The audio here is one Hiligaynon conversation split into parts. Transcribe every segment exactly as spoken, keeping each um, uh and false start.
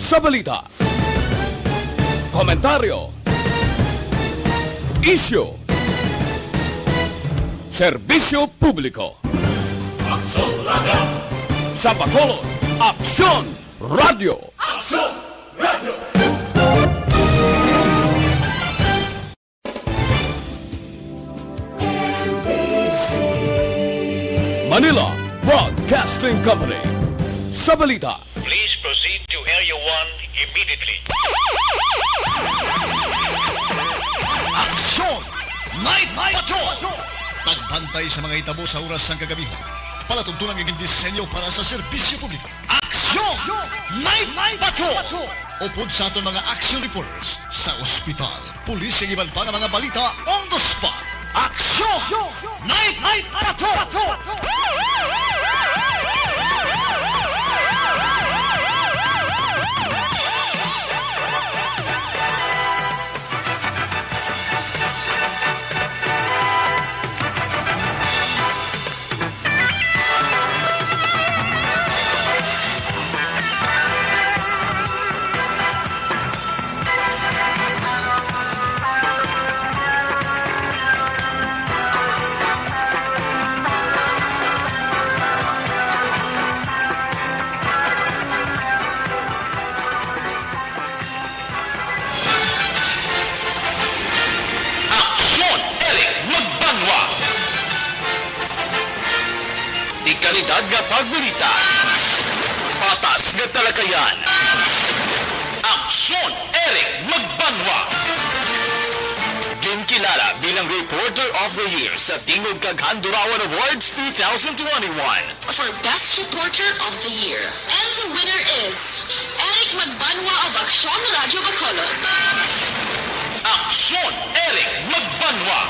Sa balita, komentaryo, isyu, serbisyo publiko. Aksyon Radio! Sa Bacolod, Aksyon Radio! Aksyon Radio! Manila Broadcasting Company. Sa balita, please proceed to Area one immediately. Aksyon! Night Patrol! Pagbantay sa mga hitabo sa oras sang kagabihan. Palatuntunan nga gindisenyo para sa serbisyo publiko. Aksyon! Night Patrol! Upod sa aton mga action reporters sa ospital, pulis, kag iban pa nga mga balita on the spot. Aksyon! Night Patrol! Aksyon, Eric Magbanwa. Dekalidad nga pagbalita. Patas nga talakayan. Aksyon, Eric Magbanwa. Ginkilala bilang Reporter of the Year sa Tingog kag Handurawan Awards two thousand twenty-one. For Best Reporter of the Year. And the winner is Eric Magbanwa of Aksyon Radio Bacolod. Aksyon, Eric Magbanwa.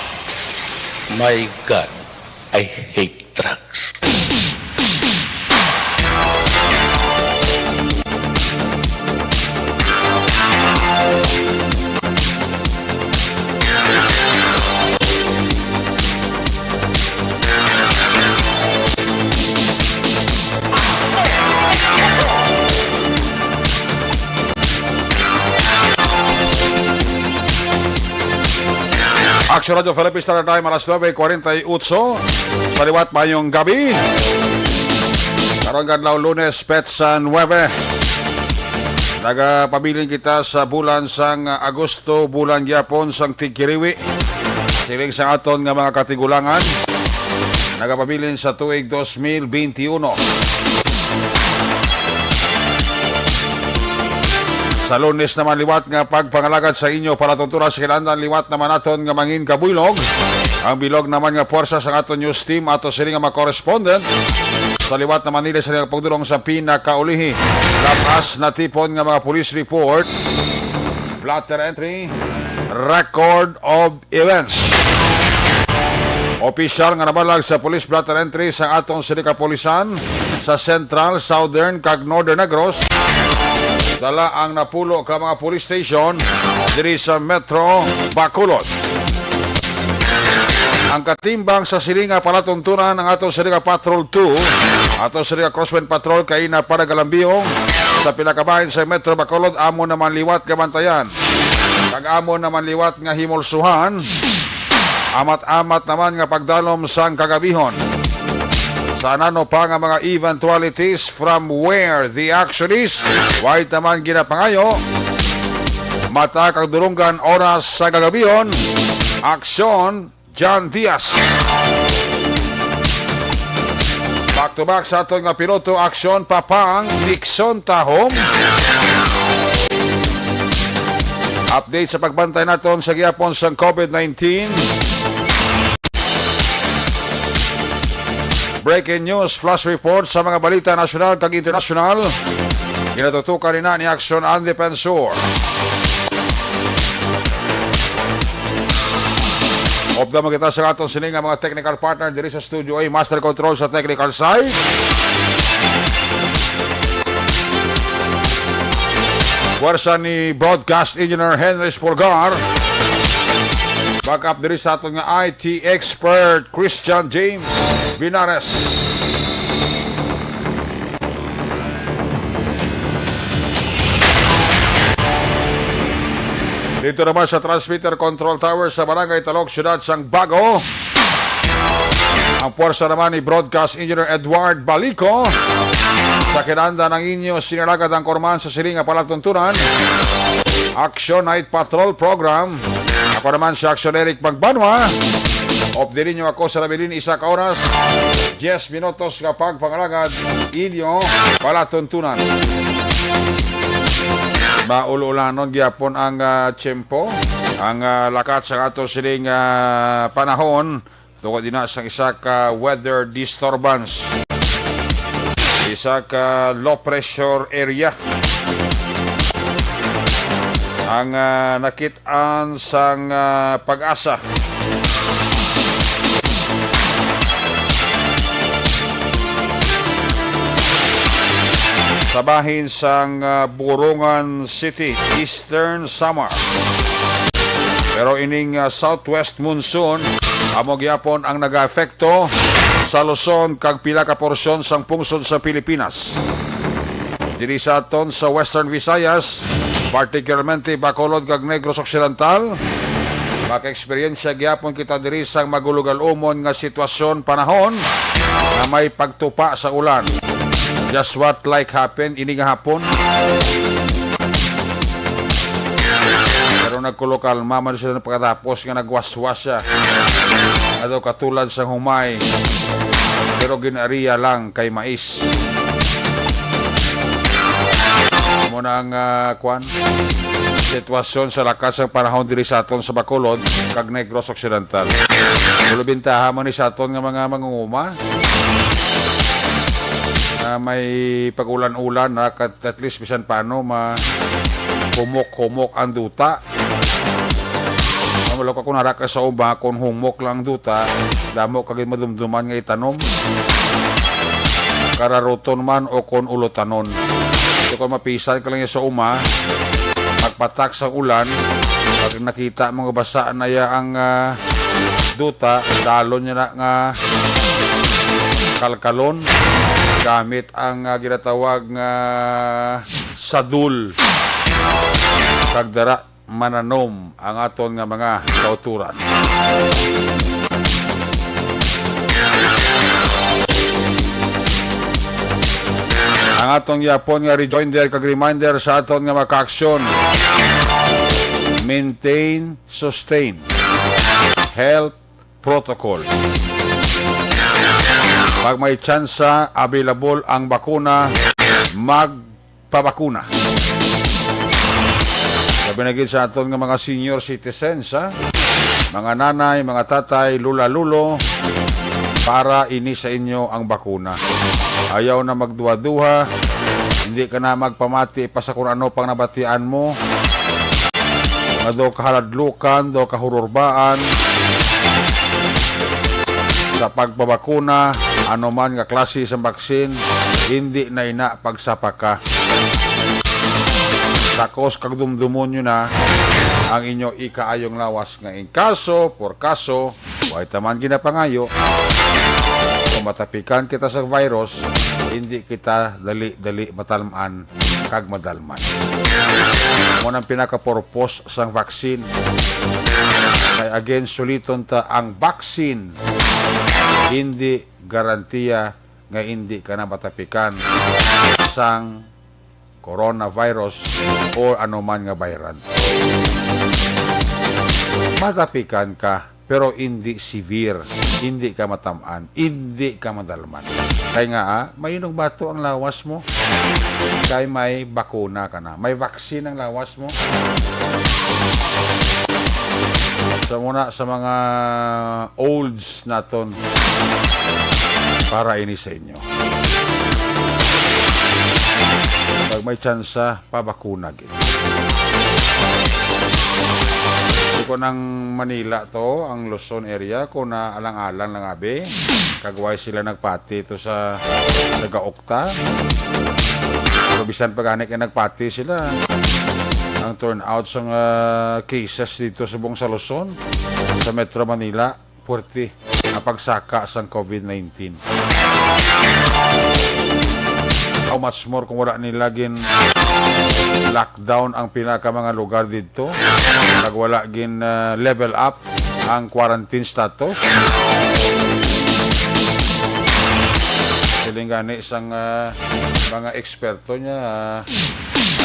My God, I hate drugs. Action Radio Philippines Standard Time, alas nuebe cuarenta y ocho. Sa liwat, mayong gabi. Karong adlaw, Lunes, petsa nuebe. Nagapabilin kita sa bulan sang Agosto, bulan gyapon sang tigkiriwi. Siling sa aton nga mga katigulangan, nagapabilin sa tuig dos mil benti uno. Sa Lunes naman, liwat nga pagpangalagad sa inyo palatuntunan sa kinahanglan, liwat naman naton nga mangin kabuylog. Ang bilog naman nga puwersa sang aton news team, ato sini nga mga correspondent. Sa liwat naman nila sa pagdulong sa pinakaulihi, labas natipon nga mga police report, blotter entry, record of events. Opisyal nga nabalag sa police blotter entry sa aton sini kapulisan sa Central, Southern, kag Northern Negros, dala ang napulo ka mga police station diri sa Metro Bacolod. Ang katimbang sa sini nga palatuntunan ang aton sini nga Patrol two, aton sini nga Crosswind Patrol kay na panagalambiong sa pila ka bahin sa Metro Bacolod, amo naman liwat nga bantayan. Kag amo naman liwat nga himulsuhan, amat-amat naman nga pagdalom sang kagabihon. Sa nano pa nga mga eventualities from where the action is, way taman ginapangayo. Mata kag dulonggan oras sa kagabihon, aksyon, John Diaz. Back to back sa aton nga piloto, aksyon, Papang Dixon Tahom. Update sa pagbantay naton sa gihapon sang COVID nineteen. Breaking news, flash report sa mga balita nasyonal kag internasyonal. Ginatutukan nina ni Aksyon Andy Pensor. Update mo kita sa aton sini nga mga technical partner diri sa Studio A, Master Control sa technical side. Puwersa ni Broadcast Engineer Henry Spolgar. Backup diri sa aton nga I T expert, Christian James Vinares. Dito naman sa Transmitter Control Tower sa Barangay Talok, Siyudad sang Bago, ang puwersa naman ni Broadcast Engineer Edward Balico. Sa kinanda ng inyo sinalagad ang korman sa siling nga palatuntunan, Action Night Patrol Program. Ako naman si Action Eric Magbanwa. Update ninyo ako sa nabilin isa ka oras, diyes minutos nga pagpangalagad inyo palatuntunan. Maul-ulanon gyapon ang, ah, tiyempo, ang, ah, lakat sa ato sining, ah, panahon tungod din na sa isa ka weather disturbance, isa ka low pressure area ang, ah, nakit-an sang, ah, Pag-asa. Sa bahin sang, ah, Borongan City, Eastern Samar. Pero ining, ah, southwest monsoon amo gyapon ang nagaepekto sa Luzon kag pila ka porsyon sang pungsod sa Pilipinas. Diri sa aton sa Western Visayas, particularmente Bacolod kag Negros Occidental, maka-eksperyensya gyapon kita diri sang magulog-alumon nga sitwasyon panahon nga may pagtupa sa ulan. Just what like happened ini nga hapon. Pero nagkulokalma man sila pagkatapos nga nagwaswas siya. Nga daw katulad sang humay, pero gin-ariya lang kay mais. Amo na ang, ah, kwan, sitwasyon sa lakat sang panahon diri sa aton sa Bacolod kag Negros Occidental. Pero bintaha man ni sa aton nga mga mangunguma na may pag-ulan-ulan na kat-, at least bisan paano ma-, humok-humok ang duta. Ang wala ko kung nara ka sa uma, kung humok lang ang duta, damo ka gid madumduman nga itanom. Kararuton man o kon ulotanon. So, kung mapisan ka lang sa uma, magpatak sa ulan, pag nakita mo nga basa na ya ang, ah, duta, dalon niya na nga kalkalon gamit ang, ah, ginatawag nga sadul. Kag dara mananom ang aton nga mga kauturan. Ang aton gyapon nga rejoinder kag reminder sa aton nga makaaksyon. Maintain, sustain. Health protocol. Pag may tsansa, available ang bakuna, magpabakuna. Labi na gid sa aton nga mga senior citizens, ha? Mga nanay, mga tatay, lula, lulo, para ini sa inyo ang bakuna. Ayaw na magduha-duha, hindi ka na magpamati pa sa kung ano pang nabatian mo. Nga daw kahaladlukan, daw kahururbaan sa pagpabakuna, ano man nga klase sa baksin, hindi na ina pagsapaka. Takos kag dumdumon nyo na ang inyo ikaayong lawas nga in kaso, por kaso, way taman ginapangayo, kung matapikan kita sa virus, hindi kita dali-dali matalman kag madalman. Mo nang pinaka-purpose sang vaccine. Kay again, suliton ta, ang vaccine hindi garantiya nga hindi ka na matapikan sang coronavirus or anuman nga variant. Matapikan ka, pero hindi severe, hindi ka matamaan, hindi ka madalman. Kay nga, ah, may inugbato ang lawas mo. Kay may bakuna ka na. May vaccine ang lawas mo. Sa muna, sa mga olds naton, para ini sa inyo. Pag may tsansa, pabakuna gid. Di ko nang Manila to, ang Luzon area, ko na alang-alang lang abi. Kagway sila nagpati to sa nagaokta. Pero bisan pa gani kay nagpati sila, ang turnout sa, ah, cases dito sa buong sa Luzon, sa Metro Manila, puwerte ang pagsaka sang COVID nineteen. How much more kung wala nila gin lockdown ang pila ka mga lugar didto. Nagwala gin, ah, level up ang quarantine status. Siling gani sang, ah, mga eksperto niya, ah,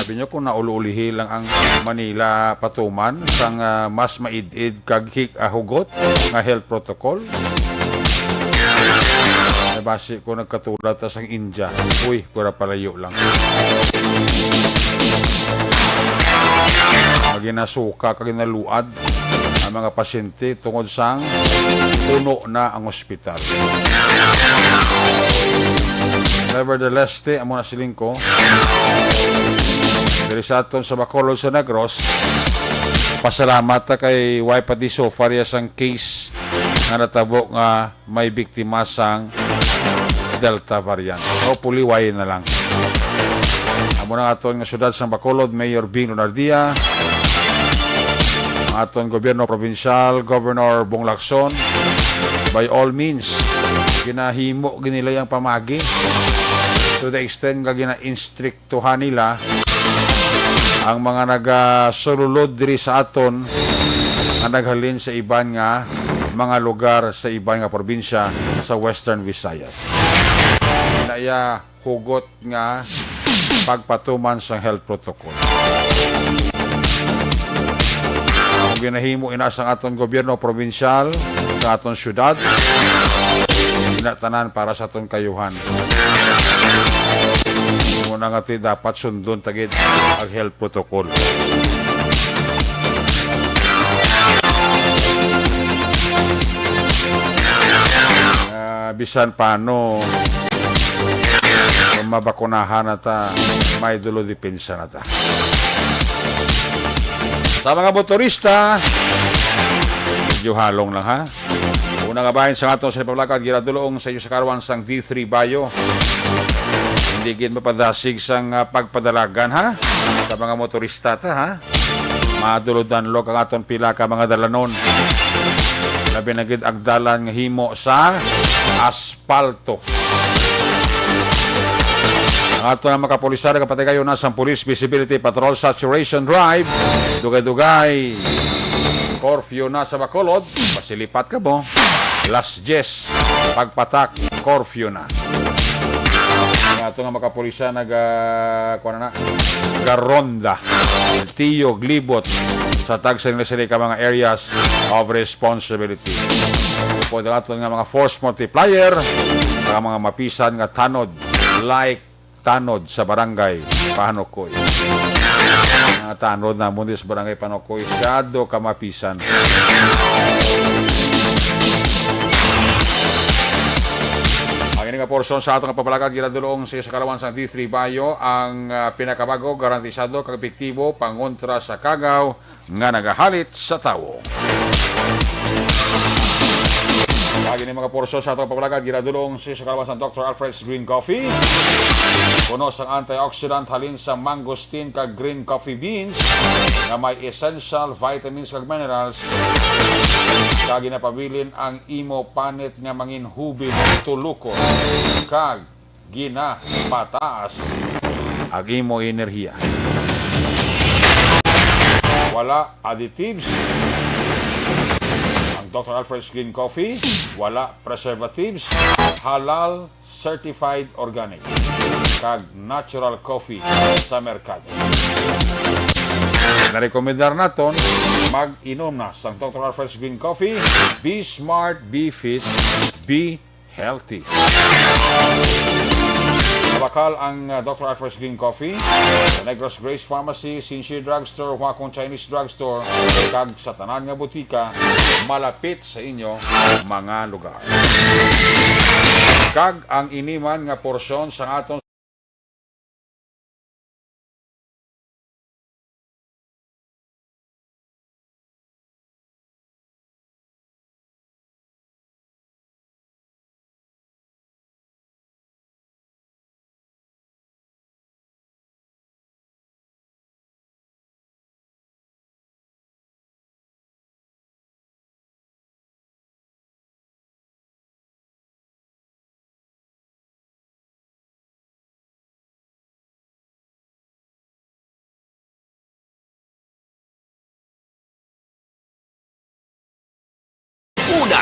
sabi niyo kung naulo-ulihi lang ang Manila patuman sang, ah, mas maid-id kag hig-, ah, hugot nga health protocol. Ay, basi ko nagkatulad ta sang India. Uy, kura palayo lang. Maginasuka kag ginaluad ang mga pasyente tungod sang puno na ang ospital. Nevertheless, te, amo na siling ko, diri sa aton sa Bacolod sa Negros, pasalamat ta kay way pa di so far ya sang case nga natabo nga may biktima sang Delta variant. Hopefully, way na lang. Amo na aton nga syudad sang Bacolod, Mayor Bing Lunardia, ang aton gobyerno probinsyal, Governor Bong Lacson, by all means, ginahimo gid nila ang pamagi to the extent nga gina-instrictuhan nila ang mga nagasululod diri sa aton nga naghalin sa iban nga mga lugar sa iban nga probinsya sa Western Visayas. Naya hugot nga pagpatuman sang health protocol. Kung ginahimo ina sang aton gobyerno probinsyal, sa aton syudad, ina tanan para sa aton kayuhan. Muna nga ti dapat sundon tagid ang health protocol. Ah, bisan paano, kung mabakunahan na ta, may dulo depensa na ta. Sa mga motorista, medyo halong lang, ha. Una nga bahin sa aton sa pagpalakad, ginaduloong sa iyo sa karawan sang D three Bayo. Hindi gid mapadasig sang, ah, pagpadalagan, ha, sa mga motorista ta, ha. Madulod-danlog ang aton pila ka mga dalanon. Labi na gid ang dalan nga himo sa aspalto. Ang ato nga mga kapulisan nagapatigayon na sang Police Visibility Patrol Saturation Drive. Dugay-dugay, curfew na sa Bacolod. Pasilipat ka mo. Las diyes, pagpatak, curfew na. Ang ato nga mga kapulisan nag, ah, kuwan na, garonda, tiyog, libot sa tagsa nila sila ka mga areas of responsibility. Pwede ang ato nga mga force multiplier, ang mga mapisan nga tanod, like tanod sa barangay Panukoy. Mga tanod namon di sa barangay Panukoy, masyado ka mapisan. Ang ini nga porsyon sa ato nga pagpalakad ginaduloong sa, sa kalawan sang D three Bayo ang, ah, pinakabago, garantisado kag epektibo pangontra sa kagaw nga nagahalit sa tawo. Ang ini mga porsyon sa ato nga pagpalakad ginaduloong sa, sa kalawan sang Doctor Alfred's Green Coffee. Puno sang antioxidant halin sa mangosteen kag green coffee beans nga may essential vitamins kag minerals, kag ginapabilin ang imo panit nga manginhubin, tulukon, kag ginapataas ang imo enerhiya. Wala additives ang Doctor Alfred's Green Coffee, wala preservatives, halal certified organic, kag natural coffee sa merkado. Narekomendar naton mag-inom na sang Doctor Alfred's Green Coffee. Be smart, be fit, be healthy. Mabakal ang, uh, Doctor Alfred's Green Coffee sa Negros Grace Pharmacy, Sincere Drugstore, Huacong Chinese Drugstore, kag sa tanan nga butika malapit sa inyo mga lugar. Kag ang ini man nga porsyon sa aton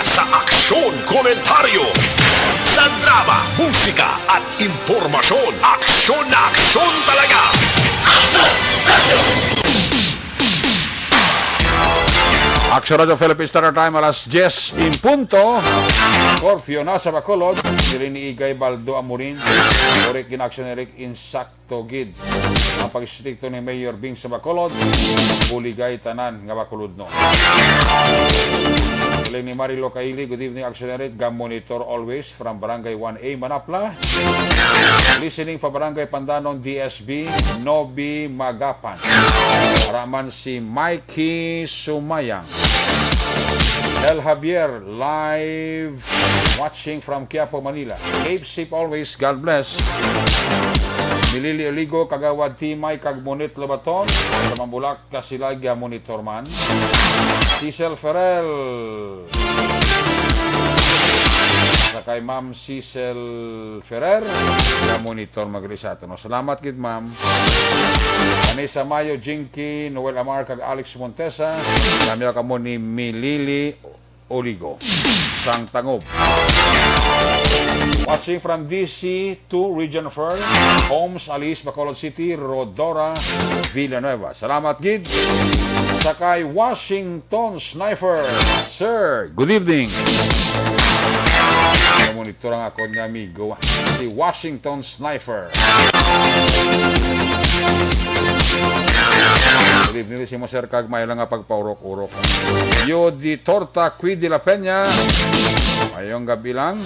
Sa aksyon, komentaryo, sa drama, musika, at impormasyon, aksyon na aksyon talaga. Aksyon Radyo Philippine Standard Time, alas diyes in punto. Curfew na sa Bacolod. Dili ni Igay Baldo Amorin. Correct gin aksyon ni Rick, insakto gid ang pag-istrikto ni Mayor Bing sa Bacolod. Buligay tanan nga Bacolodnon. Galing ni Marilo Kaili, good evening, Aksyon Eric. Ga-monitor always from Barangay one A, Manapla. Listening pa Barangay Pandanon, D S B, Nobi Magapan. Raman si Mikey Sumayang. El Javier, live watching from Quiapo, Manila. Keep safe always. God bless. Milili Oligo, Kagawad Timay, kag Monit Lobaton. Sa Mambulak, Kasilag, ga-monitor man. Cecil Ferrer. Sa kay Ma'am Cecil Ferrer, ga-monitor man gid sa aton. Salamat gid, ma'am. Vanessa Mayo, Jinky, Noel Amar, kag Alex Montesa. Kami kamo ni Milili Oligo sang Tangob. Watching from D C to Region four, Homes Alice, Bacolod City, Rodora Villanueva. Salamat gid sa kay Washington Sniper. Sir, good evening. Monitor ang akon nga amigo, si Washington Sniper. Good evening, si mo, sir, kag may lang nga pagpaurok-urok. Yo di Torta Qui de la Peña. Mayong gabi lang.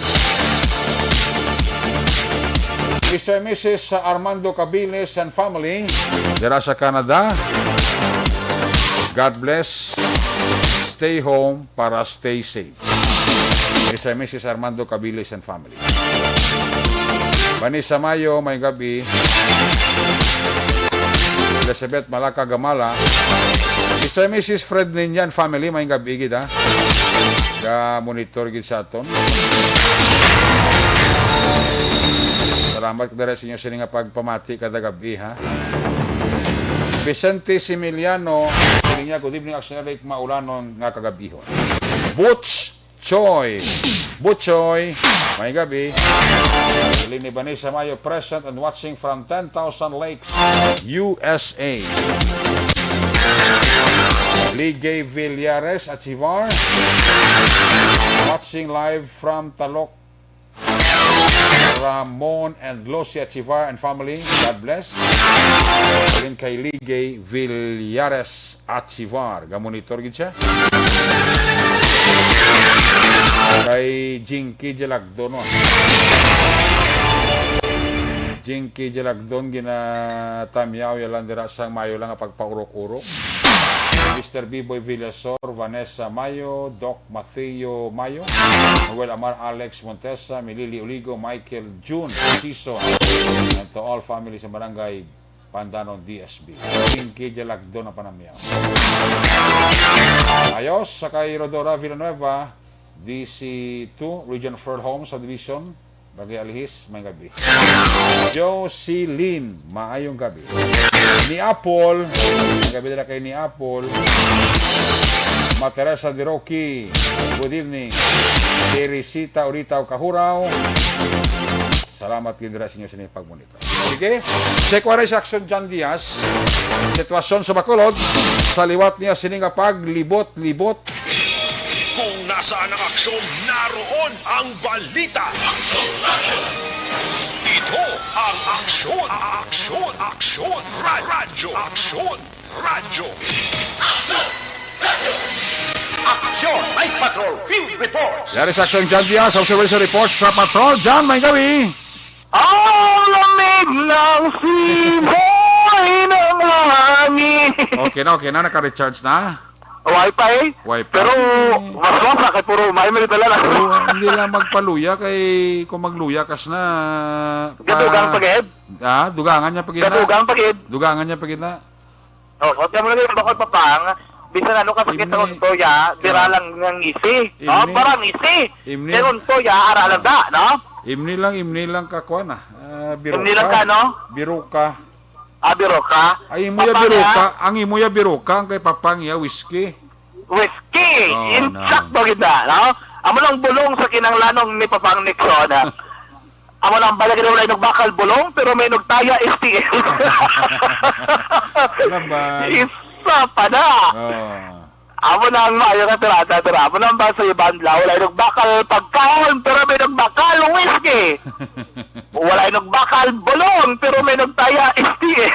Mister and Missus Armando Cabiles and family, dira sa Canada. God bless. Stay home para stay safe. Mister and Missus Armando Cabiles and family. Vanessa Mayo, may gabi. Elizabeth Malaka Gamala. Mister and Missus Fred Ninyan family, may gabi gid, ha. Ga-monitor gid sa aton. Salamat ko dere sa inyo sini nga pagpamati kada gabi, ha. Vicente Similiano, siling niya, good evening, Action Eric, maulanon nga kagabihon. Butch Choi. Butchoy, may gabi. Siling ni Vanessa Mayo, present and watching from ten thousand Lakes, U S A. Ligay Villares Achivar, watching live from Talok, Ramon and Lucia Achivar and family. God bless. Siling kay Ligay Villares Achivar. Ga-monitor gid siya. Kay Jinky Jalagdon, no? Jinky Jalagdon, ginatamyaw ya lang dira sang mayo lang nga pagpaurok-urok. Mister Biboy Villasor, Vanessa Mayo, Doc Mateo Mayo, Noel Amar, Alex Montesa, Milili Oligo, Michael June Season, and to all families sa Barangay Pandanon, D S B. Jinky Jalagdon ang panamyaw. Ayos, sa kay Rodora Villanueva, D C two, Region four Home Subdivision, Barangay Alihis, may gabi. Jocelyn, maayong gabi. Ni Apple, may gabi nila kay Ni Apple. Ma Teresa de Roque, good evening. Teresita Uritaw Kahuraw, salamat gid dira sa inyo sa inyong pagmonitor. Sige, check waray sa aksyon, John Diaz. Sitwasyon sa Bacolod, sa liwat niya sini nga paglibot-libot. Kung nasaan ang aksyon, naroon ang balita. Ito ang Aksyon, Aksyon, Aksyon, Ra-, Radyo, Aksyon, Radyo. Aksyon, Night Patrol, Field Reports. Yari sa Aksyon, John Diaz, Observation Report sa Patrol. John, may gabi. Ang lamig ng simoy ng hangin. Okay na, okay na. Naka-recharge na? Wi-Fi. Wi-Fi. Pero mas masa kay puro may may dala lang. Oo, hindi lang magpaluya kay kung magluya kas na, Gadugang pa gid. Ah, dugangan niya pa gid na. Gadugang pa gid. Dugangan niya pa gid na. Oh, kaya mo lang yung bakal papang, bisan ano ka sakit Imni. Sa unto ya, dira Ah. Lang ng ngisi. No? Imni. Para ngisi. Imni. Pero unto ya, ara lang da, no? Imni lang, imni lang ka kuan, ah. Ah, biruka. Imni lang ka, no? Biruka. Ah, biruka. Ay, imo ya Papang biruka. Ya. Ang imo ya biruka, ang kay papang ya, whisky. Whisky. Oh, insakto no. Gid na, no? Amo lang bulong sa kinahanglanong ni Papang Nixon, ha? Amo lang bala gid, wala nung bakal bulong, pero may nagtaya S T L. Labay. Isa pa na. Oh. Amo na ang maayo nga tirada, dira. Amo na ang ba sa iban, la, wala nung bakal pagkaon, pero may nung bakal whiskey. Wala nung bakal bulong, pero may nagtaya S T L.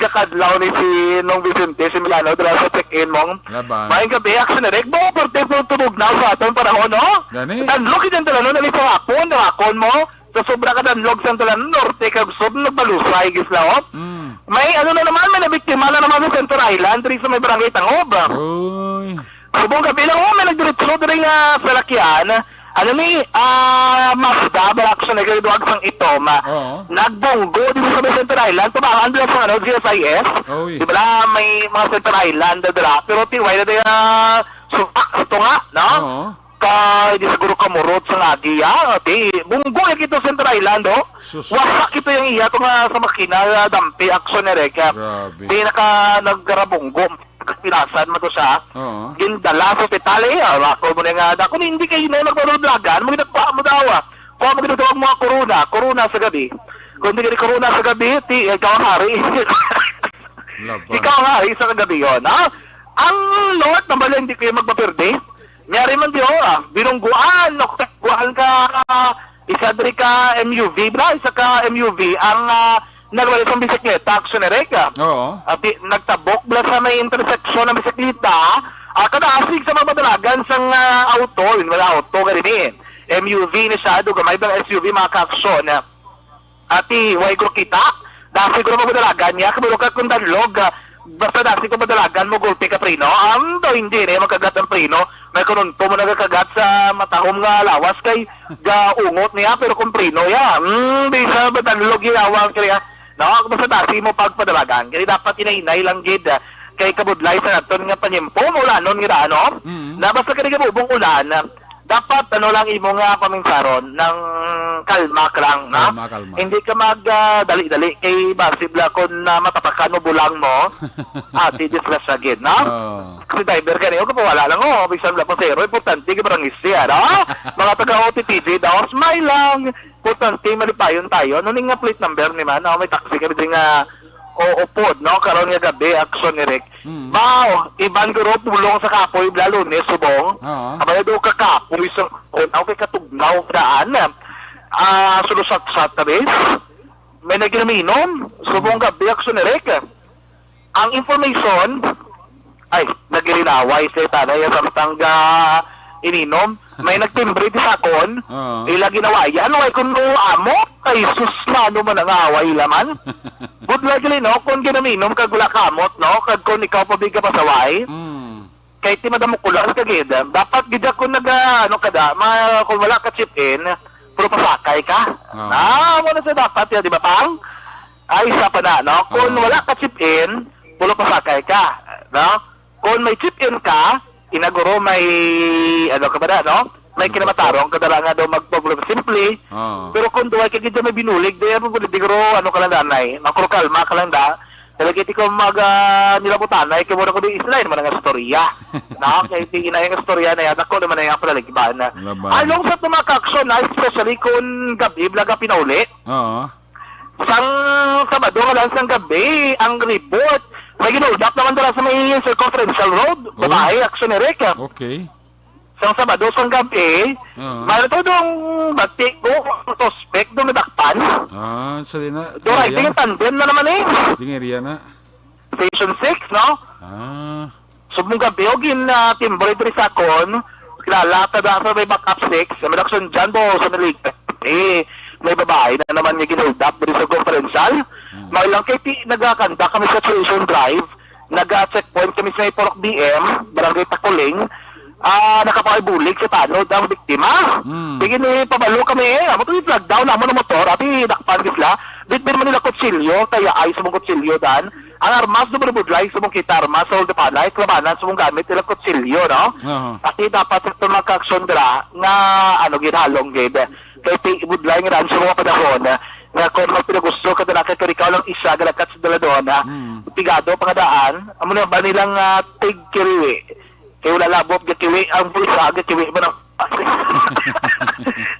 Kakadlaw ni si Nong Vicente, si Milano, dira sa check-in mong. Laban. Maayong gabi, Action Eric. Bo, perti po tubog na sa aton panahon, no? Gani? Tanlog inyong tanan, no? Nalipong hapon, nakon mo. Sa sobra ka tanlog sa tanan, norte kag sur, nagbalusay, gislawop. Mm. May ano na naman, may nabiktima na naman sa Central Island, diri sa may barangay Tangob. Uy. Subong gabi lang, oh, may nagdiretso diri nga salakyan. Ano ni, ah, Mazda, bala, Action Eric, duwag sang itom, ah. Oo. Nagbunggo dito sa may Central Island, tubangan dira sa, ano, G S I S. Oy. Di ba, may mga Central Island na dira, pero tiway na dira, supak sa tunga, no? Oo. Kay di siguro kamurot sa lagi, ah. Di, bunggo yung ito Central Island, oh. Sus. Wasak ito yung iya, ito nga sa makina, ah, dampi, Action Eric, ah. Grabe. Di naka, nagkarabunggo. Pilasan mo to siya. Oo. Gindala sa ospital, eh. Ah, ako mo na nga, ako na hindi kayo na nagpapalagan. Mo ginagpa mo daw, ah. Kuha mo ginagawa mga corona, corona sa gabi. Kung hindi ka corona sa gabi, ti, ikaw ang hari. Laban. Ikaw ang hari sa kagabi yon, ha? Ang Lord, nambala, hindi kayo magpapirdi. Niyari man di, oh, ah. Binungguan, noktakbuhan ka, ah, isa diri ka M U V, bra? Isa ka M U V. Ang, ah, Nagbalik sang bisikleta, Action Eric, ah. Oo. At di, nagtabok bala sa may intersection ang bisikleta, ah, kadasig sa mga madalagan sang, ah, auto, yun, wala auto, gani ni. M U V ni siya, do gamay bang S U V, mga ka-action, ah. Ati, way ko kita, dasig ko na madalagan niya, kabalo ka kung danlog, ah, basta dasig ko madalagan mo, gulpi ka preno, ang daw hindi na yung magkagat ang preno, may kununto mo nagkakagat sa matahom nga lawas kay gaungot niya, pero kung preno ya, hmm, di sa madanlog ginawa ang kaya. No, basta dati mo pagpadalagan. Kaya dapat hinay-hinay lang gid, ah, kay kabudlay sa naton nga panyempo, maulanon nga daan, no? Mm. Na basta kani kabubong ulan, ah, dapat ano lang imo nga pamingsaron, nang kalma ka lang, no? Kalma, kalma. Hindi ka mag, ah, dali-dali kay basib la kung, ah, matapakan mo bulang mo. Ati, disgrasya gid, no? Oo. Kasi driver ka niyo, kapawala lang, oh. Bisan wala pa zero, importante ka barangay siya, no? Mga taga O T P J daw, smile lang. Importante, malipayon tayo. Ano ni nga plate number ni man? Oh, may taxi kami din nga, o, upod, no? Karon nga gabi, Action Eric. Mm. Bao, iban guro, pulong sa kapoy, bla, Lunes, subong. Oo. Abay, do ka kapoy, sa, ako kay katugnaw, daan, ah, sulusat-sat, tabi. May naginaminom, subong Mm. gabi, Action Eric. Ang information, ay, nagilinaway sila tanay, samtang ga ininom. May nagtimbre di sakon, Oo. ila ginawayan, way kuno amo, kay sus, mano man ang away ila man. Budlay gali, no, kung ginaminom kag wala kamot, no, kag kung ikaw pa biga pasaway, Mm. kay ti madamo kulang ka gid. Dapat gid ako nag, ah, ano ka da, ma, kung wala ka chip in, puro pasakay ka. Oo. Na, mo na sa dapat ya, di ba, pang? Ay, isa pa na, no? Kung Oo. wala ka chip in, puro pasakay ka, no? Kung may chip in ka, inaguro may, ano ka ba na, no? May Ano ba kinabatarong ka dala nga daw magproblema. Simple. Oo. Pero kung duway ka gid may binulig, di mo di guro, ano ka lang danay. Makro kalma ka lang da. Talaga di ko mag, ah, nilabutanay, kay mura ko di islay naman ang istorya. No? Kay di inay ang istorya na yan, ako naman ay ang palaligban. Laban. Along sa tumakakso na, especially kung gabi, blaga pinauli. Oo. Sang Sabado nga lang sang gabi, ang report, may ginuldak naman dala sa may circumferential road. Oh. Babae, Action Eric. Okay. Sang Sabado sang gabi, Oo. may to dong bati ko, ang suspect dong nadakpan. Ah, sa di na, Do area? Riding tandem na naman eh. Ding area na. Station six, no? Ah. Subong gabi, o gin, ah, timbre diri sa akon, kilala ta da sa may backup six, sa may Lacson John Bo, sa may Liga. Eh, may babae na naman nga gin-hold up diri sa conferential. Hmm. Mao lang kay ti-, nagakanda kami sa Station Drive, naga-checkpoint kami sa may Purok B M, Barangay Takuling. Ah, nakapakay bulig sa tanod ang biktima. Hmm. Sige ni pabalo kami, eh, amo to i-flag down amo ng motor, abi dakpan gisla. Bitbit man nila kutsilyo, kaya ay sa mga kutsilyo dan. Ang armas do budlay subong kita armas sa uldapanay, kalabanan subong gamit nila kutsilyo, no? Aha. Ati dapat sa mga kaaksyon dira nga, ano, ginhalong gid. Kay ti-, budlay nga daan sa mga panahon, nga kung magpinagusto ka dala kay karikaw lang isa galakat sa daladon, ha? Hmm. Pigado pa nga daan, amo na ba nilang, ah, tigkiriwi? Wala labot, gakiwi ang bulsa, gakiwi man ang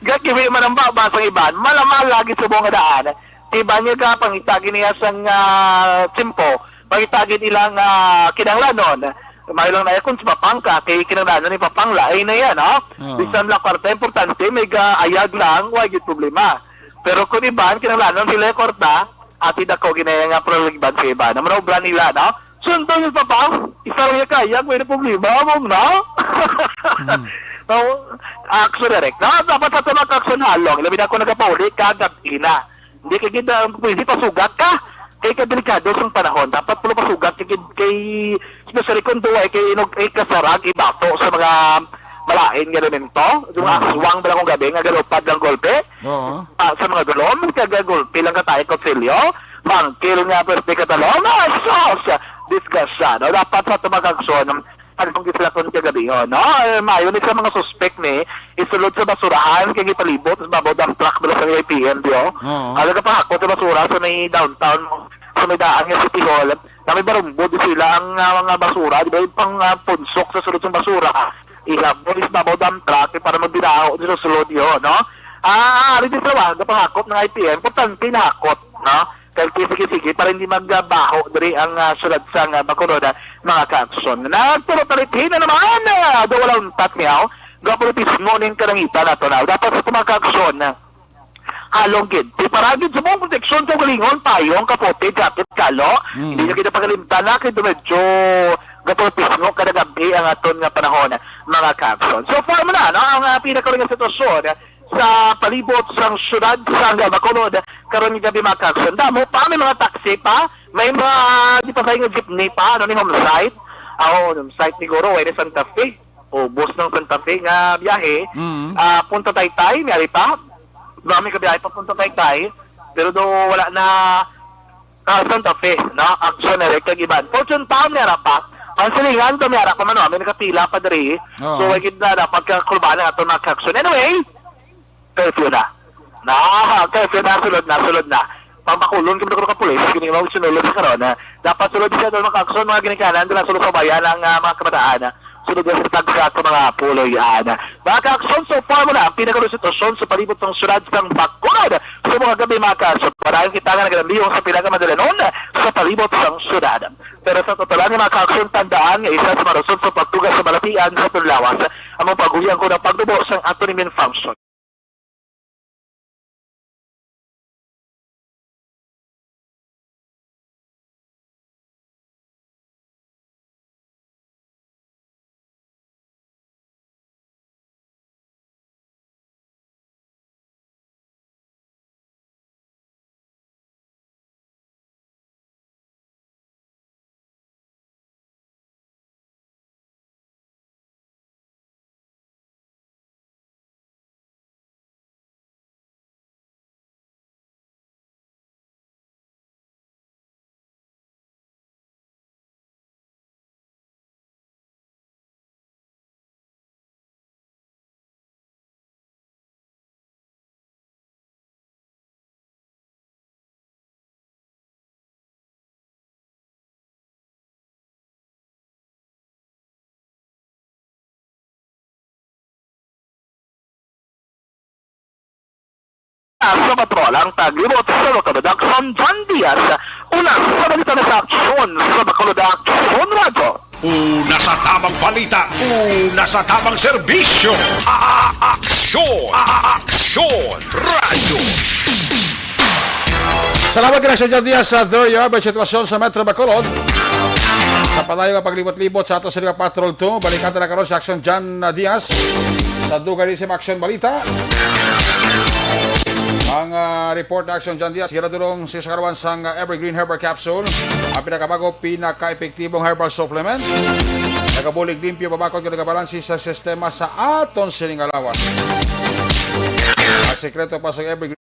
gakiwi man ang baba sa iban. Malamal lagi sa mga daan. Iban niya ka, pangitagin niya sang, ah, tiyempo. Pangitagin ilang, ah, kinahanglanon. May lang na kung sa papangka, kay kinahanglanon ni papangla. Ay na yan, ha? Oo. Bisan lang kwarta, importante, may gaayag lang, wa gyud problema. Pero kung iban, kinahanglanon sila yung kwarta, ati dako ginaya nga prologban sa iban. Ang manobra nila, no? Sundon yung papa, isa lang yung kayag, may problema, mong, no? Mm. No? Action direct. No? Dapat sa mga action halong. Labi na ako nagapauli, kagab ina. Hindi ka gid, ah, pwede pasugat ka. Kay ka delikado sang panahon. Dapat pulo pasugat ka gid kay, especially kung duwa kay inog, ay kasarag ibato sa mga malain nga elemento. Yung Mm. aswang ba kung gabi nga galupad ng golpe. Oo. Ah, sa mga dulom, kagagulpi lang ka tayo, kutsilyo, mangkil nga, pwerte ka talong, ah, sus! Disgrasya, no? Dapat sa tumagagson, ano kung gid sila kung kagabi, oh, no? Eh, mayo ni sa mga suspek ni, isulod sa basurahan, kay gipalibot, sa babaw dump truck, dala sa I P M, di, oh. Oo. Ano ka pahakot sa basura sa may downtown, sa may daan nga City Hall, na may barumbo, di sila ang, ah, mga basura, di ba? Yung pang, ah, punsok sa sulod sa basura, ihabol, is babaw dump truck, eh, para magbinaho, di sa sulod yun, no? Ah, ari di sa wag, pahakot ng I P M, importante na hakot, no? Kay sige, sige, para hindi magbaho diri ang, ah, syudad sang, ah, Bacolod, ah, mga ka-aksyon. Nagpapalitin na naman, ah, daw wala untat niyaw, gapolitismo ning kalangitan nato na. Dapat sa mga ka-aksyon, ah, halong gid. Di para gid sa mong proteksyon sa galingon, payong, kapote, jacket, kalo. Mm. Hindi nyo kita pagalimtan na, kay medyo gapolitismo kada gabi ang aton nga panahon, mga ka-aksyon. So far mo na, no? Ang, ah, pinakaroon nga sitwasyon, sa palibot sang syudad sang Bacolod karon nga gabi, mga ka-aksyon. Damo pa, may mga taxi pa, may mga di pa nga jeepney pa, ano ni, home site. Ah, oo, home site ni Guro, ay ni Santa Fe. Ubos ng Santa Fe nga biyahe. Mm. Ah, Punta Taytay, may ari pa. Dami ka biyahe pa Punta Taytay. Pero do wala na Ah, Santa Fe, no? Action na rin kag iban. Fortune Town, may ara pa. Ang silingan, to may ara pa man, no? May nakapila pa diri. Oo. So, wag gid na dapat ka kulbahan ang aton mga action. Anyway, curfew na. Na, curfew na, sulod na, sulod na. Pambakulon kami ko ka pulis, kini mo sunod sa karon, ha? Dapat sulod siya doon mga action, mga ginikanan, doon sulod sa bayan ang, ah, mga kabataan, ha? Sunod na sa tagsa ka mga puloy-an. Mga ka-aksyon, so far mo na ang pinakalusitwasyon sa palibot ng syudad sang Bacolod. Sa mga gabi, mga ka-aksyon, marahil kita nga nagalambiyong sa pila ka madalanon sa palibot sang syudad. Pero sa totalan, mga ka-aksyon, tandaan nga isa sa mga rason sa pagtuga sa balatian sa aton lawas ang mga paguyang ko ng pagdubo sang ato immune function. Sa Patrol ang taglibot sa Bacolod Action, John Diaz. Una sa balita na sa aksyon sa Bacolod Action Radyo. Una sa tamang balita, una sa tamang serbisyo. A-, a-, aksyon, a-, a-, aksyon, radyo. Salamat kay Action John Diaz sa Doria, may sitwasyon sa Metro Bacolod. Sa padayon nga paglibot-libot sa ato sa Patrol two, balikan ta na karon si Action John Diaz sa dugay ni sa Action Balita. Ang, ah, report na Action John Diaz, ginadulong si sa karuan sang, ah, Evergreen Herbal Capsule, ang pinakabago, pinaka-epektibong herbal supplement. Nagabulig limpyo, babakod nga nagabalansi sa sistema sa aton sining nga lawas. Ang sekreto pa sa Evergreen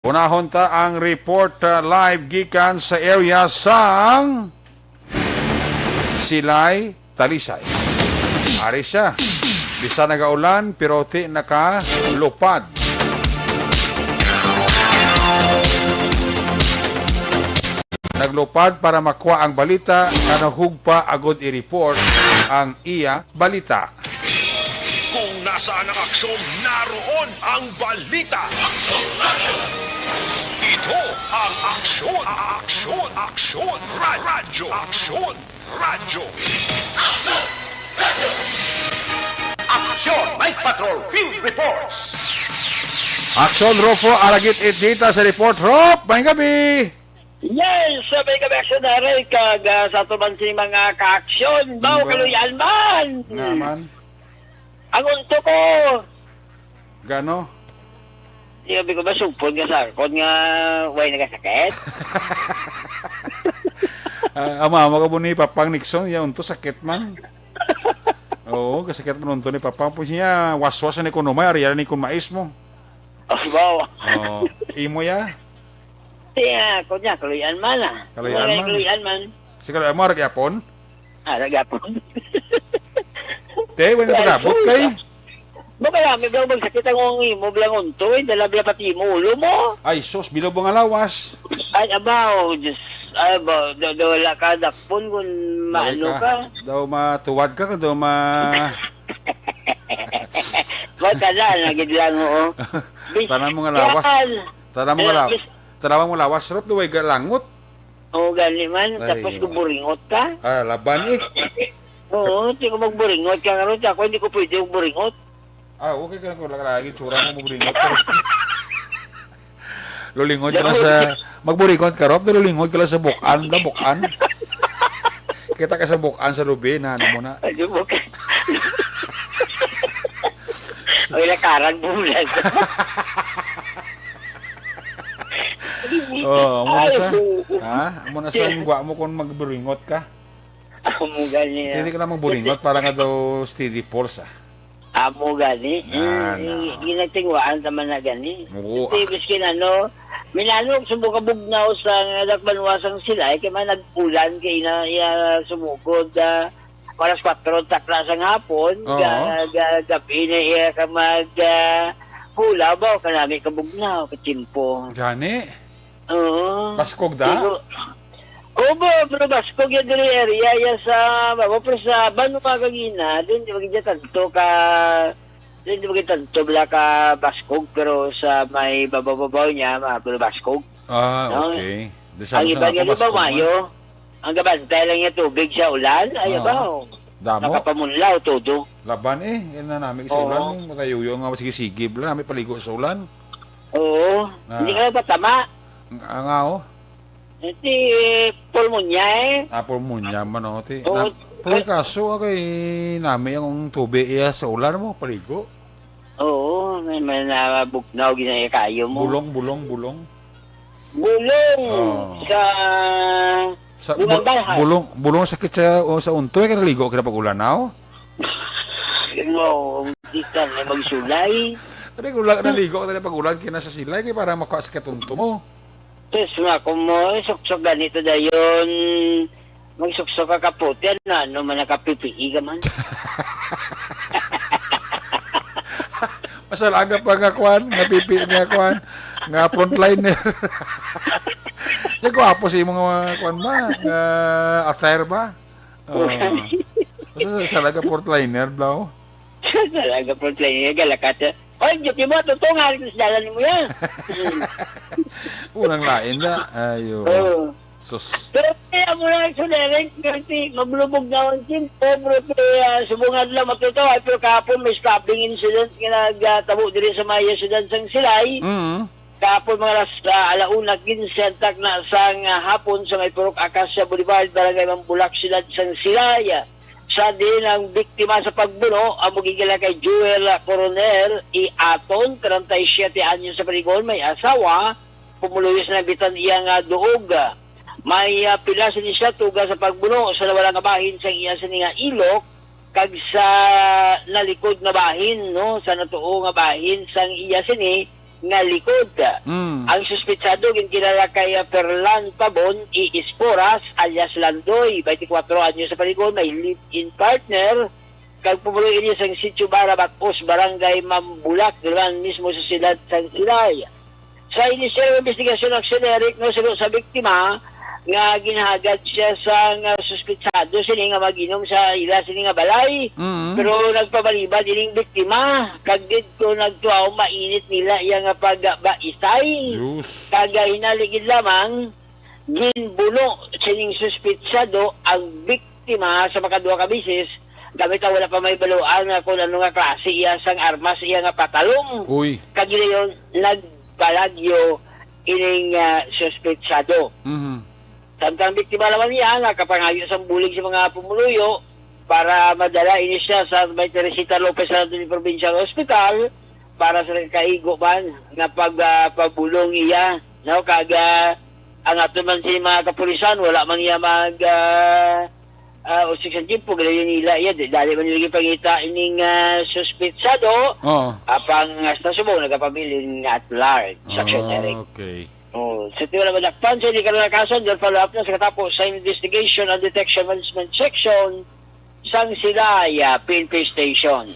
Unahon ta ang report, uh, live gikan sa area sang Silay, Talisay. Ari siya. Bisan nagaulan, pero ti nakalupad. Naglupad para makuha ang balita, kanahugpa agud i-report ang iya balita. Kung nasaan ang aksyon, naroon ang balita. Ito ang Aksyon, Aksyon, Aksyon, Ra-, Radyo, Aksyon, Radyo. Aksyon, Night Patrol Field Reports. Aksyon, Rofo, aragit it data sa report. Rop, may gabi. Yes, sa may gabi, Aksyon, Eric, kag, ah, sa atuban si mga kaaksyon, bao, kaluy-an man. Nga man. Ang unto ko. Gano? Sabi ko ba, sugpon nga sa akon nga way nagasakit? Ah, ama, ama ka po ni Papang Nixon, ya, unto sakit man. Oo, kasakit man unto ni Papang. Pues niya, waswas ni kuno may, ariyan ni kun mais mo. Oh, wow. Oo, imo ya? Siya, ko niya, kaluyan man, ah. Kaluyan man. Kaluyan man. Si kaluyan mo, arag yapon? Ah, arag yapon. Te, wala na pag-abot kay. Ba, marami blang magsakit ang imo blang unto, eh. Dala bla pati mo, ulo mo. Ay, sus, bilog mo nga lawas. Ay, abaw, Diyos. Ay, ba, daw, daw wala ka dakpon kung maano ka. Daw matuwad ka, daw ma- Ba, tala, nagid lang, oo. Bis-, Tanan mo nga lawas. Yan. Tanan mo nga Eh, lawas. bis- Tanan mo nga lawas, Rob, daw way galangot. Oo, gani man. Ay, tapos wa. Guburingot ka? Ah, laban eh. Oo, di ko magburingot ka karon. Ako, hindi ko pwede magburingot. Ah, okay ka ko lang lagi tsura mo magburingot ka. Lulingot ka lang sa, magburingot ka, Rob, lulingot ka lang sa bukan, da bukan. Kita ka sa bukan sa lubi na, ano mo na. Ay, di bukan. Ay, lakaran bulan. Oh, amo na Ay, sa, oo. Ha? Amo na sa ang gwa mo kung magburingot ka. Amo gani, Hindi ah. ka na magburingot para nga daw steady force, ah. Amo gani. Nga Eh, na. eh, ginatingwaan ta man na gani. Oo, Ito, ah. Miskin ano, minanong sa mga bugnaw sa dakbanwa sang sila, eh, kay man nag-ulan kay na iya sumugod, ah, alas kwatro takla sang hapon, Oo. ga-, ga-, gabi na iya ka mag, ah, hula ba o kanami ka bugnaw, ka tiyempo. Gani? Oo. Baskog da? Digo, oo, bro, bro, baskog yan diri area, yan sa, babo, pero sa Banwa kagina, din di magigya tanto ka, din di magigya tanto bala ka baskog, pero sa may babaw-babaw niya, ma-, pero baskog. Ah, No? okay. Di sa Ang sa iba ako, niya, di ba, baskog man. Mayo? Ang gabantay lang niya tubig sa ulan, ay, Ah. abaw. Damo. Nakapamunlaw, todo. Laban eh, yan na namin sa Oo. ulan, makayuyo nga sige-sige, bala namin paligo sa ulan. Oo. Ah. Hindi ka ba tama? Ang, ang, ah, oh. Eh, si pulmonya eh. Ah, pulmonya man, oh, ti. Oo. Na, pero kaso, ah, kay nami ang tubig iya sa ulan mo, paligo. Oo, may, may nabugnaw, ginaya kayo mo. Bulong, bulong, bulong. Bulong Oo. sa Sa Bulong bu-, balhay. bulong, bulong sakit sa, o, sa untoy, kay naligo ka na pag-ulan, aw? Wow, di ka na magsulay. Kani ko lang naligo ka na pag-ulan, kina sa silay, kay para makuha sa katunto mo. Sus, nga ko mo, eh, suksok ganito dayon. Magsuksok ka kaputi, ano, ano man nakapipihi ka man. Masalaga pa nga kwan, nga pipi, nga kwan, nga frontliner. Yung gwapo sa imong mga kwan ba? Nga attire ba? Oo. Masalaga frontliner, bro. Talaga, frontliner, galakat. Oy, duty mo, totoo nga, rin sa dalan mo yan. Unang lain na. Ayo. Oo. Sus. Pero kaya mo lang, Sulereng, kasi maglubog na ang team. Pero kaya subong adlaw, matuto, ay, pero kahapon may stabbing incident nga nagtabo diri sa may siyudad sang Silay. Mm. Kahapon, mga alas, ah, alauna quince, antak na sang, ah, hapon sa may Purok Acacia Boulevard, Barangay Mambulak, siyudad sang Silay. Sa diin ang biktima sa pagbuno, ang magigila kay Joel Coronel Iaton, treinta y siete anyos sa panigon, may asawa, pumuluyo sa nabitan iya nga duog. May, ah, pila sini siya tuga sa pagbuno sa nawala nga bahin sang iya sini nga ilok, kag sa nalikod nga bahin, no, sa natuo nga bahin sang iya sini, nga likod. Mm. Ang suspitsado ginkilala kay, ah, Ferlan Pabon E. Esporas alias Landoy, twenty-four anyos sa paligon, may live-in partner, kag pumuloy ini sang Sitio Bara Batos, Barangay Mambulak, dira mismo sa siyudad sang Silay. Sa inisyal nga investigasyon, Action Eric, no, suno sa biktima nga ginhagad siya sa nga suspitsado sini nga mag-inom sa ila sini nga balay. Mm. Pero nagpabalibad ining biktima, kag didto nagtuaw mainit nila iya nga pagbaisay. Diyos. Kag hinali gid lamang, ginbuno sining suspitsado ang biktima sa makaduha ka beses gamit ang wala pa mahibaluan nga kung ano nga klase iya sang armas iya nga patalong. Uy. Kag gidayon, nagpalagyo ining, ah, suspitsado. Mhm. Samtang biktima naman niya, nakapangayo sang bulig sa mga pumuluyo para madala ini siya sa may Teresita Lopez Anthony Provincial Hospital para sa kaigo man nga pag, ah, pabulong iya, no? Kag, ah, ang ato man si mga kapulisan, wala man niya mag, ah, ah, usik sa tiempo, galayon nila iya, di, dali man nila gipangita ining, ah, suspitsado. Oo. Apang, ah, sa subong, nagapabilin nga at large, Section Ah, Eric. Okay. Oh, sa tiwala madakpan sa illegal na kaso, under follow-up na sa katapo sa Investigation and Detection Management Section sang Silay, ah, P N P Station.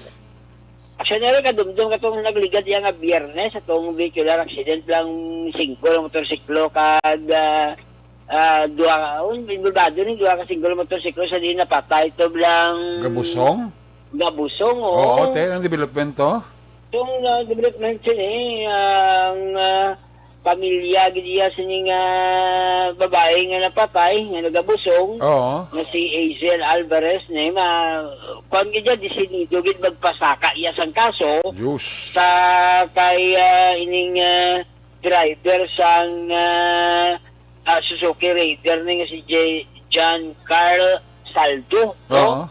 Aksyon na rin kadumdum katong nagligad iya nga Biyernes atong vehicular accident lang, singko nga motorsiklo kag, ah, ah, duha, oh, involvado ni duha ka singko nga motorsiklo sa diin napatay to lang Gabusong? Gabusong, Oo, oo. Te, ang development to? Itong, ah, development sini, ang, ah, pamilya gid iya sining, ah, babayi nga napatay, nga nagabusong, Oo. nga si Azel Alvarez, ni ma-, kuwan gid iya, desinido gid magpasaka iya sang kaso Diyos. sa kay, ah, ining, ah, driver sang, ah, ah, Suzuki Raider ni nga si J-, John Carl Saldo, no? Oo.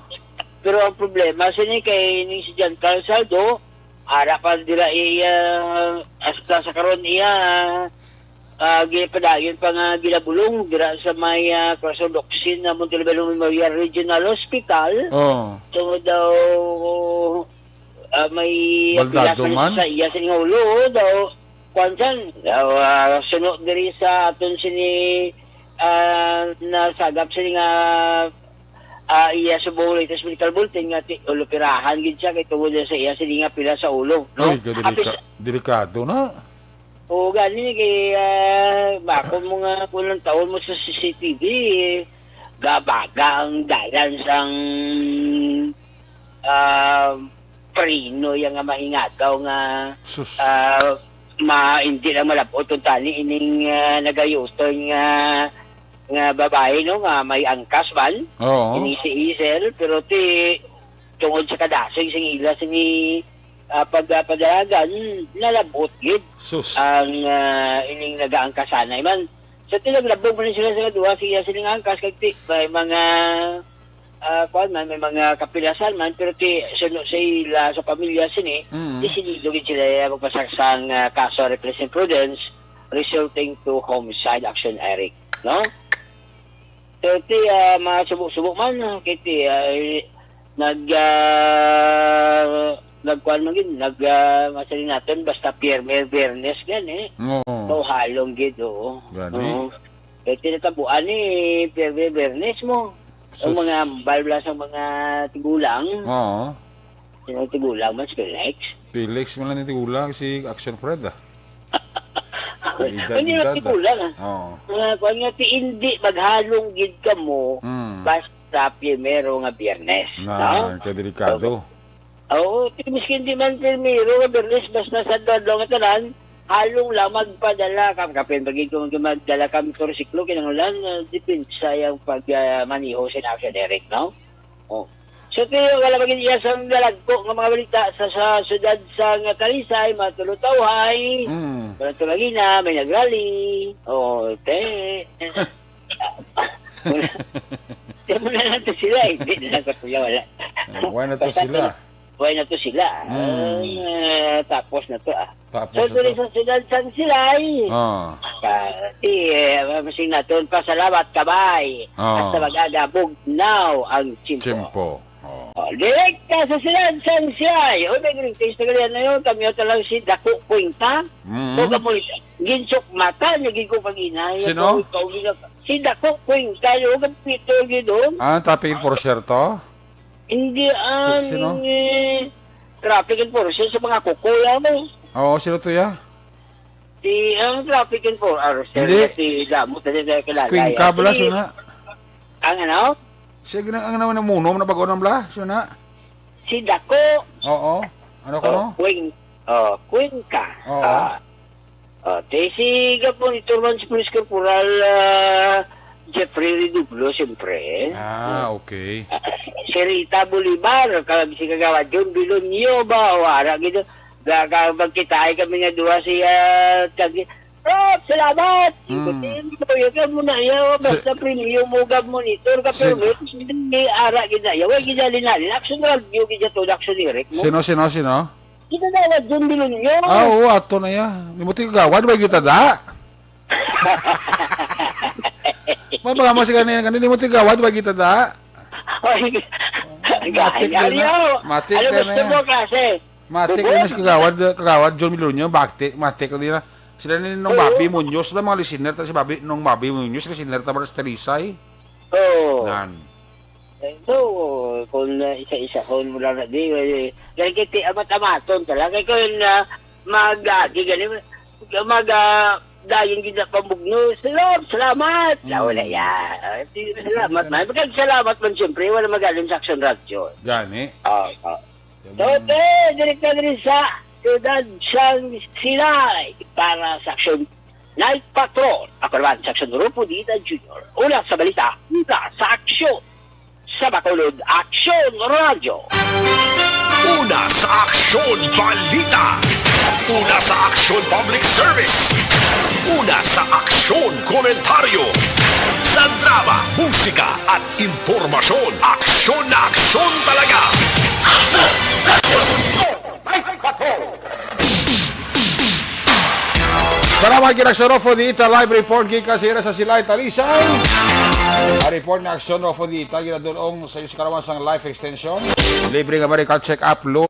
Pero ang problema sini kay ni si John Carl Saldo, ara pa dira iya, hasta sa karon iya, ah, ginapadayon pa nga ginabulong dira sa may, ah, Corazon Locsin na Montebello Memorial Regional Hospital. Oo. Tungod daw, ah, may Baldado apilas man man? sa iya sa ulo, daw, kwan san, daw, ah, suno diri sa aton sini, ah, nasagap sini nga, ah, iya subong latest medical bulletin nga ti-, ulupirahan gid siya kay tungod sa iya sini nga pila sa ulo, no? Uy, ka Apis- delika-, delikado na. Oo, gani kay, ah, bakon mo nga kung ilang taon mo sa C C T V, eh, gabaga ang dalan sang, ah, preno iya nga mahingagaw nga, Sus. ah, ma-, hindi lang malab-ot kung tani ining, ah, nagayuton nga, nga babae, no, nga may angkas man. Oo. Ini si Hazel, pero ti, tungod sa kadasoy sing ila sini, ah, pag-, ah, padalagan, nalab-ot gid Sus. ang, ah, ining nagaangkasanay man. Sa tilaglabog man sila sa duha, siya sining angkas, kag ti, may mga, ah, kuwan man, may mga kapilasan man, pero ti, suno sa ila, sa pamilya sini, Mm. desidido gid sila, ah, magpasaksang, ah, kaso reckless imprudence resulting to homicide, Action Eric, no? So, ti, ah, mga subo-subo man, kay ti, ah, nag, ah, nagkuan man gid, nag, ah, masali naton, basta Pierre Biernes gani. Oo. So, halong gid, oo. Gani. Oo. Kay ti natabuan ni Pierre Biernes mo. Ang Sus. mga hambal bala sa mga tigulang. Oo. Sino ang tigulang man, si Felix? Felix man lang ang tigulang, si Action Fred, ah. Edad, Hindi na edad, ah. tigulang, ah. Oo. Ah, kuwan nga, ti hindi maghalong gid kamo Mm. basta primero nga Biyernes, Na, no? kadelikado. Oo, ti miskin di man primero nga Biyernes, basta sa adlaw nga tanan, halong lang magpadala ka. Kapin pa gid kung magdala ka motorsiklo, kinahanglan, ah, depensa yang pag, ah, maniho sa Action Eric, no? Oh. So, ti, wala ba gid iya sang dalagko nga mga balita sa, sa siyudad sang Talisay, mga tulutawhay. Mm. Wala tulagina, may nagrally. Oh, te. Ti, mo na lang to sila, eh. Hindi na lang ko sila, wala. Ah, why na to Basta sila? why na to sila. Mm. Ah, tapos na to, ah. Tapos So, na diri to. sa siyudad sang Silay, Ah. ah, ti, eh, masing naton, pasalamat kabay. Ah. Hasta mag-aga, bugnaw ang tiyempo. Tiyempo. Oh. Oh, direkta sa silan sang siyay. Oy, may greetings na gali, ano yun? Kami yun talang si Dako Cuenca. Mm. O, kapoy, ginsukmatan niya, gid ko pag-inay. Sino? Ikaw, ikaw, gina-, si Dako Cuenca, yun, kapito, gid, oh. Ah, traffic enforcer to? Hindi, ah, sino? Eh, traffic enforcer sa mga kukuya mo. Oo, sino to, ya? Si, ang traffic enforcer, ah, hindi. Si Damo, sa, sa, sa, Cuenca, bala, si, sino na? Ang ano? Siya gina-, ang naman namuno, na bago na bala? Siya na? Si Dako. Oo. Ano ko, oh, no? Queen, oh, Queen ka. Oo. Ah. Oh, te, si Gapon, ito man si Police Corporal, ah, Jeffrey Redublo, siyempre. Ah, okay. Ah, si Rita Bolivar, kag si Kagawad John Bilonyo ba? O, ara, gid, ga-, ga-, magkitaay kami nga duha si, ah, Tag-, Rob, salamat! Mm. Ikutin mo, yun ka muna, yaw, basta premium mo, gab monitor ka, si- permit, hindi, ara, gid na, yaw, ay, gid na, linalin. Action Radio, gid na to, Action Direct mo. Sino, sino, sino? Kita na, John Bilonyo. Ah, oo, ato na ya. Di mo ti kagawad, ba kita da? May mga mas ganyan, ganyan, di mo ti kagawad, ba kita da? Ay, matik gaya, din na. Matik ano din gusto na mo yan. Kasi? Matik din na si kagawad, kagawad John Milonyo, matik, matik din na. Sila ni Nong Oo. Bobby Muñoz, na mga listener, ta si Bobby, Nong Bobby Muñoz, listener, ta ba sa Talisay? Oo. Nan. Eh, so, kung, ah, isa-isa, kung wala na, di, eh, kaya kiti, amat-amaton talaga. Kaya kung, ah, mag, ah, di gani, mag, ah, dayon gid na pambugno. Salamat, salamat. Mm. Ah, wala yan. Ah, di, salamat man. Magkag salamat man, siyempre, wala magaling sa Action Radio. Gani. Oo, oo. So, te, diri ka diri sa siyudad sang Silay para sa Action Night Patrol. Ako naman, sa Action Rufo Dita Junior. Una sa balita, una sa aksyon. Sa Bacolod, Action Radio. Una sa aksyon, balita. Una sa aksyon, public service. Una sa aksyon, komentaryo. Sa drama, musika, at impormasyon, aksyon na aksyon talaga. Salamat kay Aksyon Rufo Dita, live report gikan sa ira sa Silay, Talisay. Ang report ni Aksyon Rufo Dita ginadul-ong sa inyo sa karawang sang live extension. Libre nga medical check-up, lo-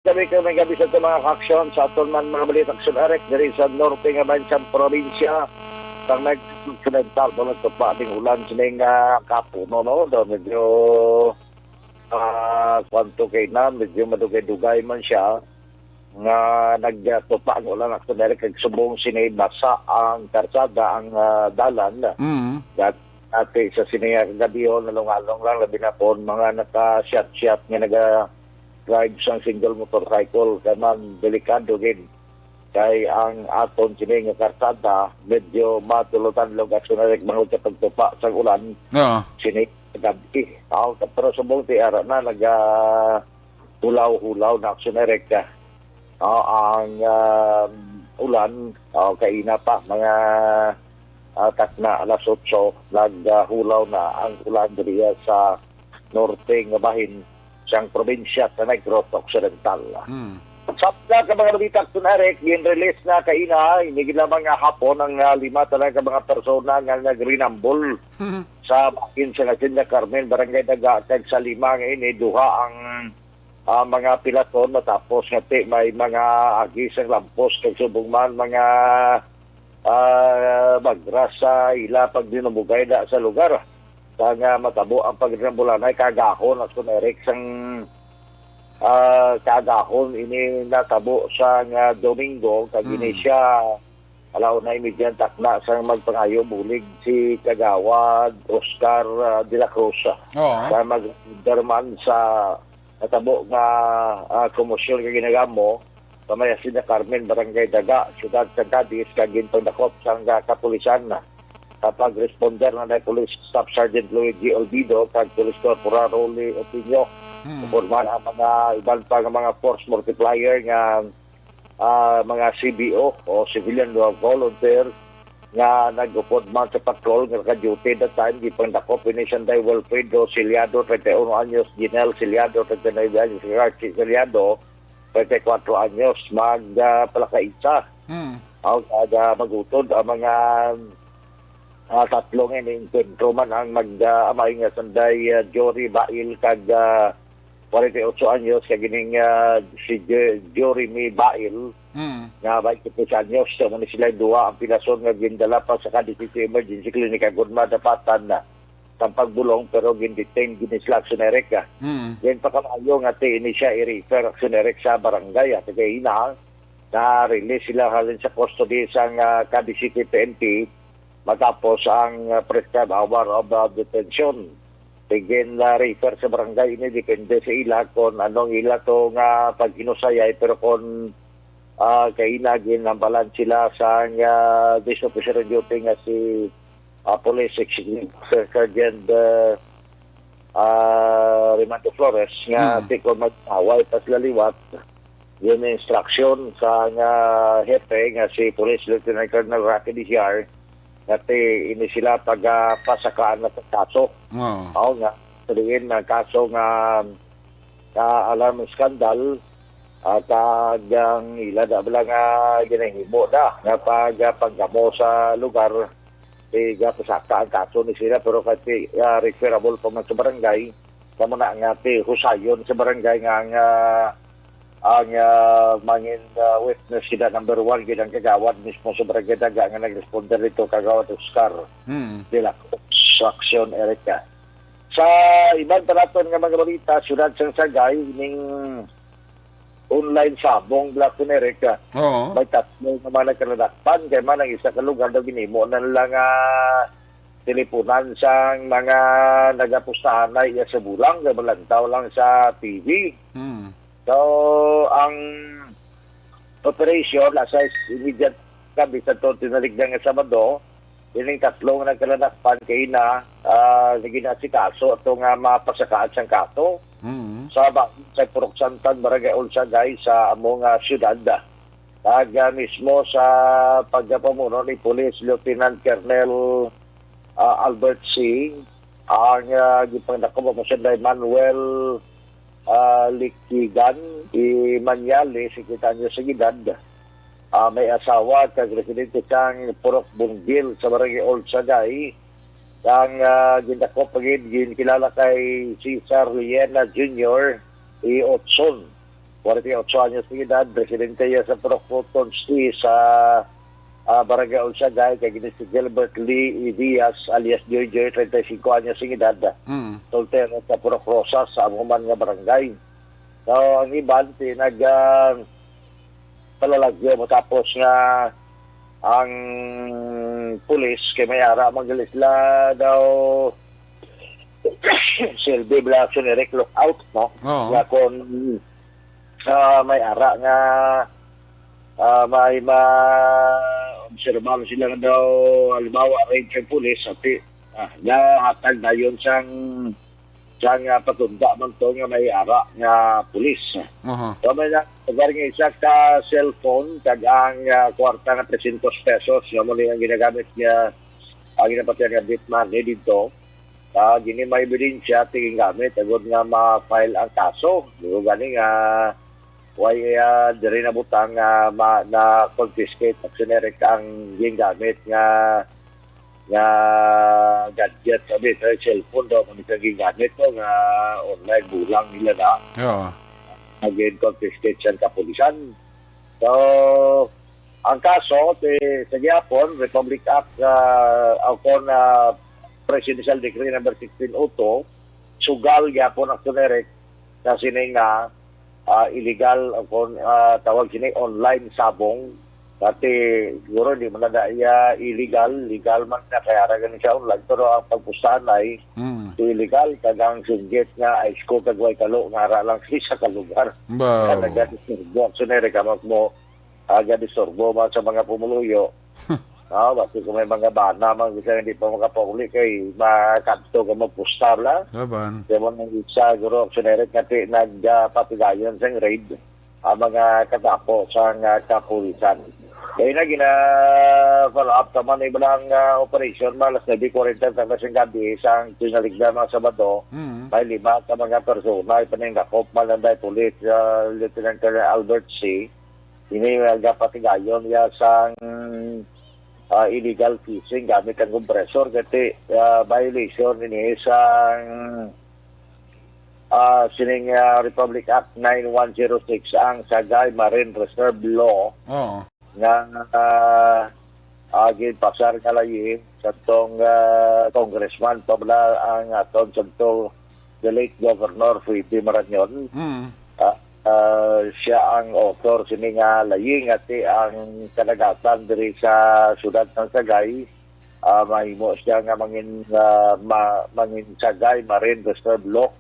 Gabi ka, may gabi sa aton mga kaaksyon, sa aton man mga balita, Aksyon Eric, diri sa norte nga bahin sa probinsya. Sa Negros Occidental, wala to pa ding ulan sining, ah, kapo, no, no? Do, medyo, ah, kwanto kay na, medyo madugay-dugay man siya. Nga nagtupa ang ulan, Aksyon Eric, kag subong sini basa ang karsada, ang, ah, dalan. Mm. Dati sa sini nga kagabihon, nalungalong lang, labi na po mga naka-shot-shot nga naga-drive sang single motorcycle, kay man delikado gid. Kay ang aton sini nga karsada, medyo matulog-tanlog, Aksyon Eric, bangod sa pagtupa sang ulan. Oo. Sini gabi. Aw, pero subong ti ara na, naga-hulaw-hulaw na, Aksyon Eric, ah. Ah, ang, ah, ulan, ah, kaina pa, mga, ah, takna alas otso, naghulaw na ang ulan diriya sa norte nga bahin sang probinsya sa Negros Occidental. Hmm. Sa pila ka mga balita, Aksyon Eric, gin-release na kaina, ini gid lamang nga hapon ang, ah, lima talaga mga persona nga nagrinambol sa bahin sa Hacienda Carmen, Barangay Daga, kag sa lima nga ini, duha ang, ah, mga pilaton matapos nga ti may mga agi sang lampos kag subong man mga, ah, bagra sa ila pagdinumugay da sa lugar. Sa nga matabo ang pagrinambulanay kagahon, Aksyon Eric, sang, ah, kagahon ini natabo sa nga Domingo, kag ini Hmm. siya alauna imedya takna sang magpangayo bulig si Kagawad Oscar, ah, de la Cruz, ah, Oo. sa mag-, derman sa natabo nga, ah, komosyon nga ginagamo sa may Hacienda Carmen, Barangay Daga, Siyudad sa Cadiz, kag ginpangdakop sang, ah, kapulisan. Sa pag-responder na na Police Staff Sergeant Luigi Olvido kag Police Corporal Rolly Otinio. Hmm. Porma ang mga iban pa nga mga force multiplier nga, ah, mga C B O o civilian volunteer nga nag-upod man sa patrol nga naka-duty that time, gipangdakop ini Sanday Wilfredo Ciliado, treinta y uno anyos, Jinel Ciliado, treinta y nueve anyos, Archie Ciliado, treinta y cuatro anyos, mag, ah, palakaisa. Hmm. Aw, kada magutod ang mga, ah, tatlo nga ini-enkwentro man ang mag, ah, amay nga Sanday, ah, Jory Bail kag, ah, forty-eight anyos, kag ining, ah, si Jo-, Jory May Bail Mm. nga twenty-three anyos. Amo ni sila duha ang pilason nga gindala pa sa Cadiz City Emergency Clinic, agod madapatan na sang pagbulong, pero gindetain gid ni sila, Aksyon Eric, ah. Mm. Then pakamayo nga ti ini siya i-refer, Aksyon Eric, sa barangay, ah, kay ina, na-release sila halin sa custody sang, ah, Cadiz City P N P matapos ang, ah, prescribed hour of, ah, detention. Tigin na refer sa barangay ini, depende sa ila kung anong ila to nga paghinusayay, pero kung, ah, kaina ginhambalan sila sang, ah, this officer on duty nga si, ah, Police Executive Officer Sergeant, ah, ah, Remando Flores nga Hmm. ti kon mag-away pa sila liwat, yun ang instruction sa nga hepe nga si Police Lieutenant Colonel Rocky Diciar nga ti ini sila pagapasakaan na sa kaso. Oo. Mao nga, sa diin ang kaso nga, nga alarm scandal, at, ah, ang ila na bala nga ginahimo na nga pag, ah, panggamo sa lugar, eh, gapasaka ang kaso ni sila, pero kasi, ah, referable pa man sa barangay, kamo na nga ti husayon sa barangay nga ang, ah, ang, ah, mangin, ah, witness sila number one, gid ang kagawad mismo sa barangay Daga nga nag-responder dito, Kagawad Oscar Hmm. de la Cruz, Aksyon Erica. Sa iban pa naton nga mga balita, siyudad sang Sagay, ning online sabong, Black America. Oo. May tatlo nga mga nagkaladakpan, kay man ang isa ka lugar daw ginimo na nila nga teleponan sang mga nagapustahan na iya sa bulang, kay malantaw lang sa T V. Hmm. So, ang operation, nasa immediate kami sa to, tinaligdan nga Sabado, ining tatlo nga nagkaladakpan kay na, ah, naginasikaso ato nga mapasakaan sang kaso. Mm. Sa ba-, sa Purok Santan, Barangay Olsagay, sa amo nga siyudad. Kag, ah, mismo sa pagpamuno ni Police Lieutenant Colonel, ah, Albert Singh, ang, ah, gipangdakop mo siya Manuel, ah, Likigan, i Manyali, singkwenta anyos ang edad. Ah, may asawa kag residente sang Purok Bungil sa Barangay Olsagay. Ang, ah, gindakop pa gid, ginkilala kay Cesar Liena Junior, i Otson. forty-eight anyos ng edad, residente iya sa Purok Cotton City sa ah, Barangay Unsagay, kay gini si Gilbert Lee Diaz alias Joy Joy, treinta y cinco anyos ng edad. Mm. Soltero sa Purok Rosas, sa amo man nga barangay. So, ang iban, pinag, ah, palalagyo matapos nga ang pulis kay may ara man gali sila daw silbi bala sa generic lookout, no? Oo. Nga kung, ah, may ara nga, ah, may ma-obserbahan sila nga daw, halimbawa, raid sa pulis, ati, ah, nahatag dayon sang, sang, ah, patunda man to nga may ara nga pulis. Aha. So, may na, lugar nga isa ka cellphone, kag ang, ah, kwarta nga trescientos pesos, nga mo ni ang ginagamit niya, ang ginapatihan nga deep money dito. Ah, gini may ebidensya, tingin gamit, agod nga ma-file ang kaso. Dito gani nga, why, ah, diri na butang, ah, ma-, na-confiscate, Action Eric, ang gingamit nga, nga gadget, sabi, sa cellphone daw, kung ito gingamit to, nga online, bulang nila na. Oo. Again, confiscate sa kapulisan. So, ang kaso, ti, sa gihapon, Republic Act, ah, o kon, ah, Presidential Decree number sixteen oh two, sugal gihapon, Action Eric, sa sini nga, ah, illegal, o kon, ah, tawag sini, online sabong. Dati, siguro, hindi man na iya illegal, legal man na kaya ra gani siya online, pero ang pagpustahan ay Mm. illegal, kag ang singgit nga ice ko kag way kalo nga ara lang sa isa ka lugar. Wow. Kaya nagadisturbo, Action Eric, amo mo, nagadisturbo man sa mga pumuluyo. Ah, basi kung may mga bana man, gusto hindi pa makapauli kay makadto ka magpusta bala. Laban. Kaya mo nang isa, guro, Action Eric, nga ti-, nagpatigayon sang raid ang mga katapo sang, ah, kapulisan. Kaya na gina-follow up naman iba lang, ah, operation, mga alas nuebe kwarenta na sa gabi, sang tinaligdan mga Sabado, Mm. may lima ka mga persona, ipaningdakop man lang dahil pulis, ah, Lieutenant Colonel Albert C. Ini nga gapatigayon niya sang, ah, illegal fishing gamit ang kompresor, kati, ah, violation ini sang, ah, sining, ah, Republic Act nine one zero six, ang Sagay Marine Reserve Law Oo. nga, ah, ah, ginpasar nga layi sa tong, ah, congressman pa bala ang aton sa to, the late Governor Freddy Marañon. Mm. Ah, ah, siya ang author sini nga layi nga ti ang kadagatan diri sa siyudad ng Sagay, ah, mahimo siya nga mangin, ah, ma-, mangin Sagay Marine Reserve Law.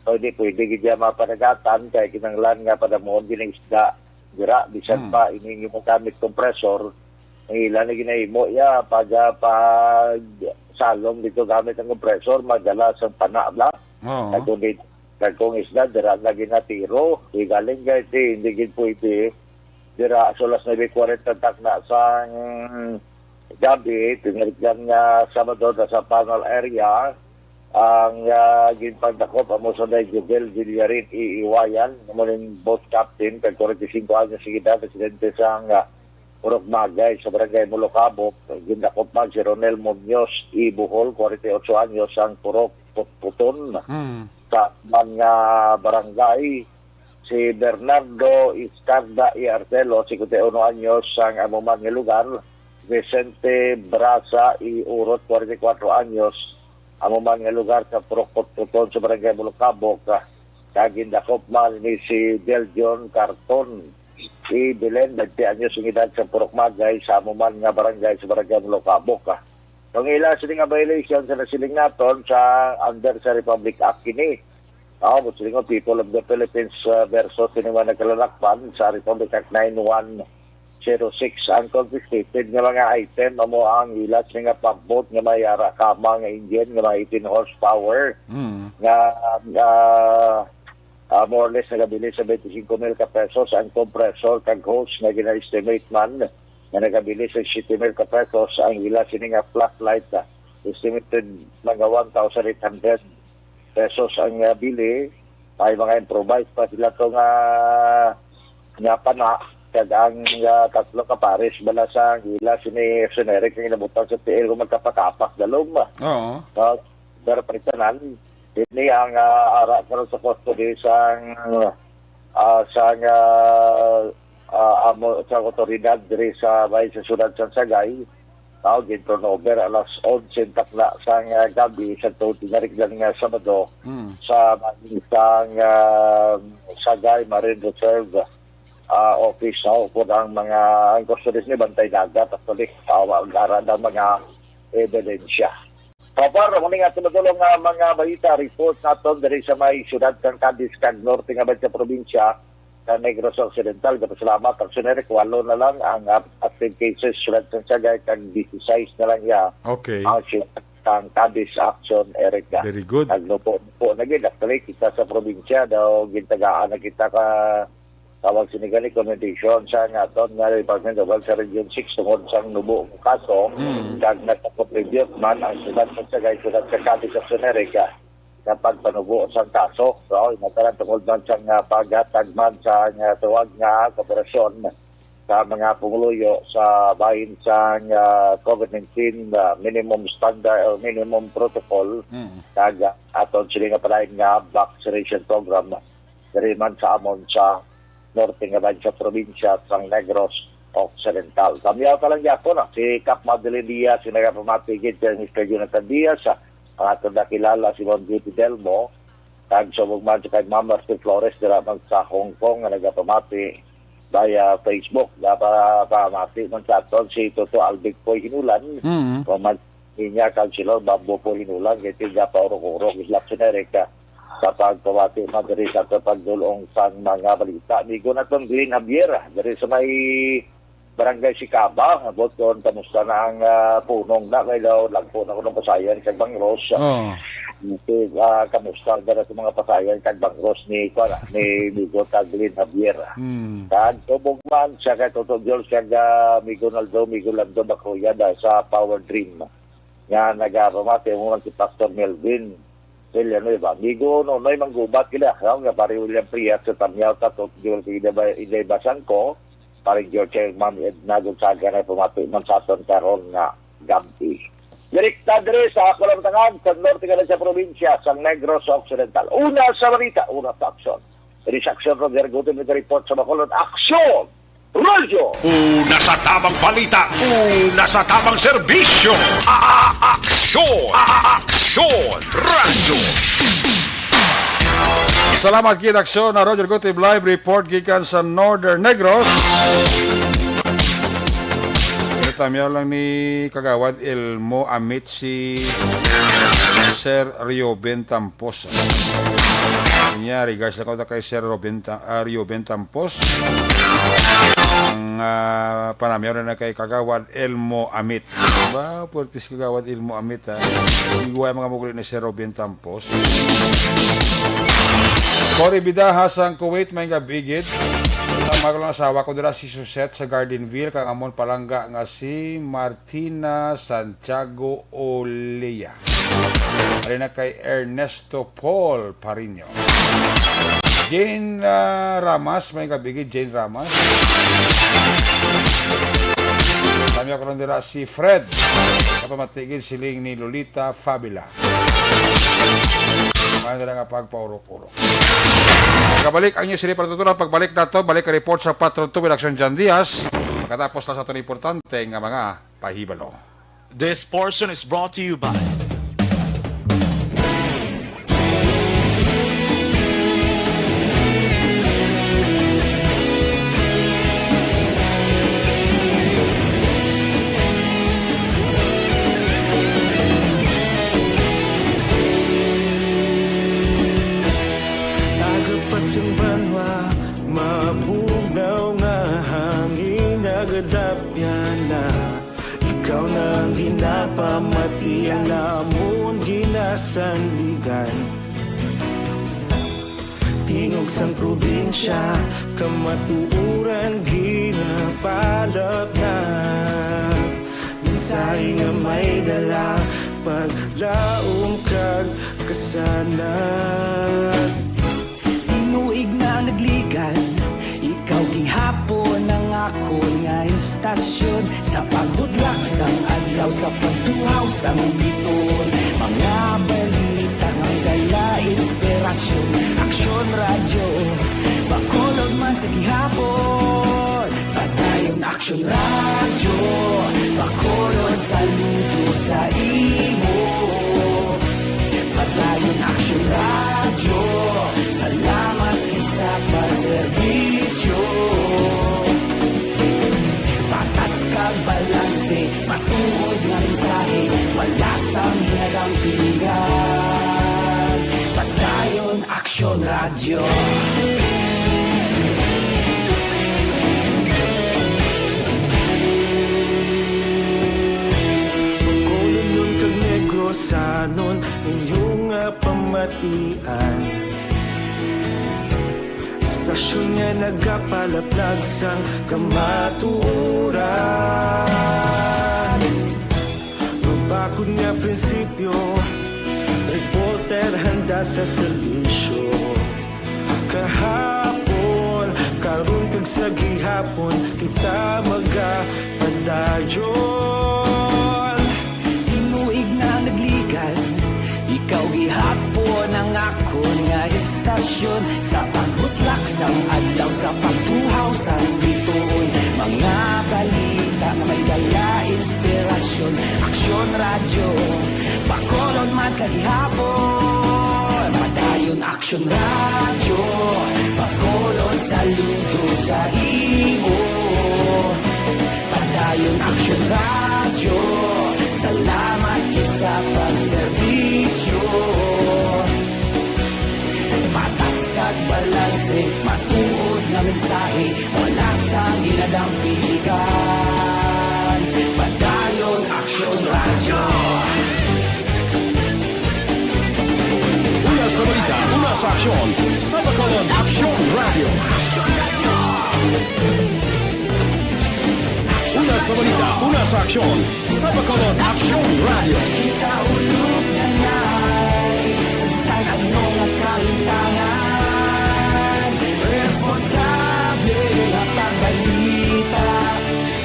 So, hindi pwede gid siya mapanagatan kay kinahanglan nga padamuhon gid ang isda dira, bisan Hmm. pa ining imo gamit compressor, ang ila na ginahimo ya pag, ah, pag salom dito gamit ang compressor, magdala sa pana bla. Oo. Kag kung di, kag kung isda, dira na ginatiro. Di galing kay ti, hindi gid pwede. Dira, so alas nuebe kwarenta takna sang gabi, tinirikdan nga Sabado na sa panel area, ang, ah, ginpagdakop amo sa day Jubel Villarin, iiwayan, amo ning boat captain, kag kwarenta y cinco anyos sa edad, residente sang, ah, Purok Magay, sa barangay Mulocabok. Gindakop man si Ronel Muñoz, i Bohol, kwarenta y otso anyos, ang Purok Putputon. Hmm. Sa man nga barangay, si Bernardo Iscarda y Arcelo, singkwenta y uno anyos, ang amo man nga lugar, Vicente Brasa y Urot, kwarenta y kwatro anyos, amo man nga lugar sa Purok Putputon sa Barangay Bulukabok, ah, kag gindakop man ni si Deljon Carton y Belen, twenty anyos ang edad, sa Purok Magay, sa amo man nga barangay sa Barangay Bulukabok, ah. Ang ila sini nga violation sa nasiling naton sa under sa Republic Act kini. Mao, mo silingon, People of the Philippines, uh, versus sini nga nagkalalakpan sa Republic Act nine one zero six. Ang confiscated nga mga item amo ang ila sini nga pump boat nga may ara kama nga engine nga may eighteen horsepower Mm. nga, ah, ah, more or less nagabilin sa twenty-five mil ka pesos, ang compressor kag hose nga gina-estimate man nga nagabilin sa siyete mil ka pesos, ang ila sini nga flashlight, ah, estimated mga one thousand eight hundred pesos ang, ah, bili. May mga improvised pa sila to nga, nga pana, kag ang, ah, tatlo ka pares bala sa ila sini generic nga inabutang sa T L kung magkapakapas dalom. Oo. Ah, pero pa rin tanan, ini ang, ah, ara karon sa custody sang ah, sang, ah, ah, amo sa awtoridad diri sa may sa siyudad sang Sagay. Mao gin turnover alas onse takna sang, ah, gabi sa tuod tinariglan nga Sabado Mm. sa bahin sang, ah, Sagay Marine Reserve, ah, Office, no? Upod ang mga, ang custodies ni Bantay Dagat, actually, ah, wala ra ang mga ebidensya. Kapar, muli nga tumutulong nga mga balita, report naton diri sa may siyudad kang Cadiz kag norte nga sa probinsya sa Negros Occidental. Gapasalamat ang Suneric, walo na lang ang ap-, active cases, siyudad sang Sagay kag disisais na lang iya Okay. ang siyudad kang Cadiz Action Area. Very good. Nagnupo-nupo na gid, actually, kita sa probinsya daw gintagaan na kita ka tawag sini gani, commendation sa nga aton nga Department of Health sa Region six tungod sang nubo nga kaso, Mm. kag nagpa-contribute man ang siyudad sa Sagay, siyudad sa Cadiz sa Amerika sa pagpanubo sang kaso. So, matalan tungod man sa nga paghatag man sa nga tuwag nga kooperasyon sa mga pumuluyo sa bahin sa nga COVID nineteen, ah, minimum standard or minimum protocol, Mm. kag, ah, aton sila nga palain nga vaccination program diri man sa amon sa norte nga bahin sa probinsya sang Negros Occidental. Tamyaw ka lang gyapon, ah, si Kap Madeline Diaz, si nagapamati gid kay Mister Jonathan Diaz, ah, ang aton nakilala si Ma'am Beauty Delmo, kag subong man sa kay Ma'am Mercy Flores dira man sa Hong Kong nga nagapamati via Facebook. Gapamati man sa aton si Toto Albic Poy Hinulan, Mm. o man niya Councilor Bambo Poy Hinulan, kay tiga pa urok-urok, Isla America. Sa pagpamati man diri sa aton pagdulong sang mga balita. Amigo naton Glenn Javier, diri sa may Barangay Sicaba, nga buton, kamusta na ang, ah, punong na? Kay daw, lagpo na ko ng pasayan kag bangros. Oh. Ito, ah, kamusta na sa mga pasayan kag bangros ni, kuwan, ni Migo kag Glenn Javier? Hmm. Kag tubog man siya kay Toto George kag, ah, Migo Naldo, Migo Lando Bacuya da sa Power Dream. Nga nagapamati mo man si Pastor Melvin Villanueva. Amigo Nonoy Manggubat kila, no? Nga pare William Priat sa Tamyaw, Tatot, George Inday Ba-, Inday Basangko, pare George, Ma'am Edna Gonzaga na pamati man sa aton karon nga gabi. Direkta diri sa Kulamtangan, sa norte ka sa probinsya sang Negros Occidental. Una sa balita, una sa aksyon. Diri sa aksyon, Roger Gutim, nag-report sa Bacolod. Aksyon! Radyo! Una sa tamang balita, una sa tamang serbisyo. A-, a-, aksyon! A-, a-, aksyon! Radyo! Salamat gid, aksyon na Roger Gutim, live report gikan sa Northern Negros. Ano, tamyaw lang ni Kagawad Elmo Amit si Sir Reuben Tampos. Niya, regards lang ko kay Sir Reuben Ta-, ah, Reuben Tampos. Ang, ah, panamyaw na kay Kagawad Elmo Amit. Ba, puwerte si Kagawad Ilmo Amit, ha? Igwa mga muguli ni Sir Robin Tampos. Cory Bidaha sang Kuwait, may nga bigid. Ang mga asawa ko dira si Suzette sa Gardenville, kang amon palangga nga si Martina Santiago Olea. Ari na kay Ernesto Paul Parinyo. Jane, ah, Ramas, may gabigid, Jane Ramas. Kami ako lang dira si Fred. Kapamatigid siling ni Lolita Fabila. May nila nga pagpaurok-urok. Kabalik ang news report, tutunan pagbalik nato, balik ang report sa Patron Two with Action Jan Diaz. Pagkatapos na sa aton importante nga mga pahibalo. This portion is brought to you by Agapas ang banwa, mabugnaw nga hangin, nagadapyan na. Ikaw na ang ginapamati, ang amon ginasandigan. Tingog sang probinsya, kamatuoran ginapalapnat. Mensahe nga may dala, paglaom kag kasanag. Tinuig na nagligan, ikaw gihapon ang akon nga istasyon. Sa paghudlak sang adlaw, sa pagtuhaw sang bituon, mga balita nga dala inspirasyon. Aksyon Radyo, bakod Sa gihapon, Padayon Aksyon Radyo, Bacolod, saludo sa imo. Padayon Aksyon Radyo, salamat gid sa pagserbisyo. Patas kag balanse, matuod nga mensahe, wala sang ginadampigan. Padayon Aksyon Radyo. Bacolodnon kag Negrosanon, inyo nga pamatian. Istasyon nga nagapalaplag sang kamatuoran. Mabakod nga prinsipyo, reporter handa sa serbisyo. Kahapon, karon kag sa gihapon, kita magapadayon. Tinuig na nagligan, ikaw gihapon ang akon nga istasyon. Sa pagbutlak sang adlaw, sa pagtuhaw sang bituon, mga balita nga may dala inspirasyon. Aksyon Radyo, Bacolod man sa gihapon. Padayon Aksyon Radyo, Bacolod, saludo sa imo. Padayon Aksyon Radyo, salamat gid sa pagserbisyo. Patas kag balanse, matuod nga mensahe, wala sang ginadampigan. Padayon Aksyon Radyo. Una sa balita, una sa aksyon, sa Bacolod Aksyon Radyo. Una sa balita, una sa aksyon, sa Bacolod Aksyon Radyo. Kita ulog na nay, sa bisan ano nga kahintangan, responsable nga pagbalita.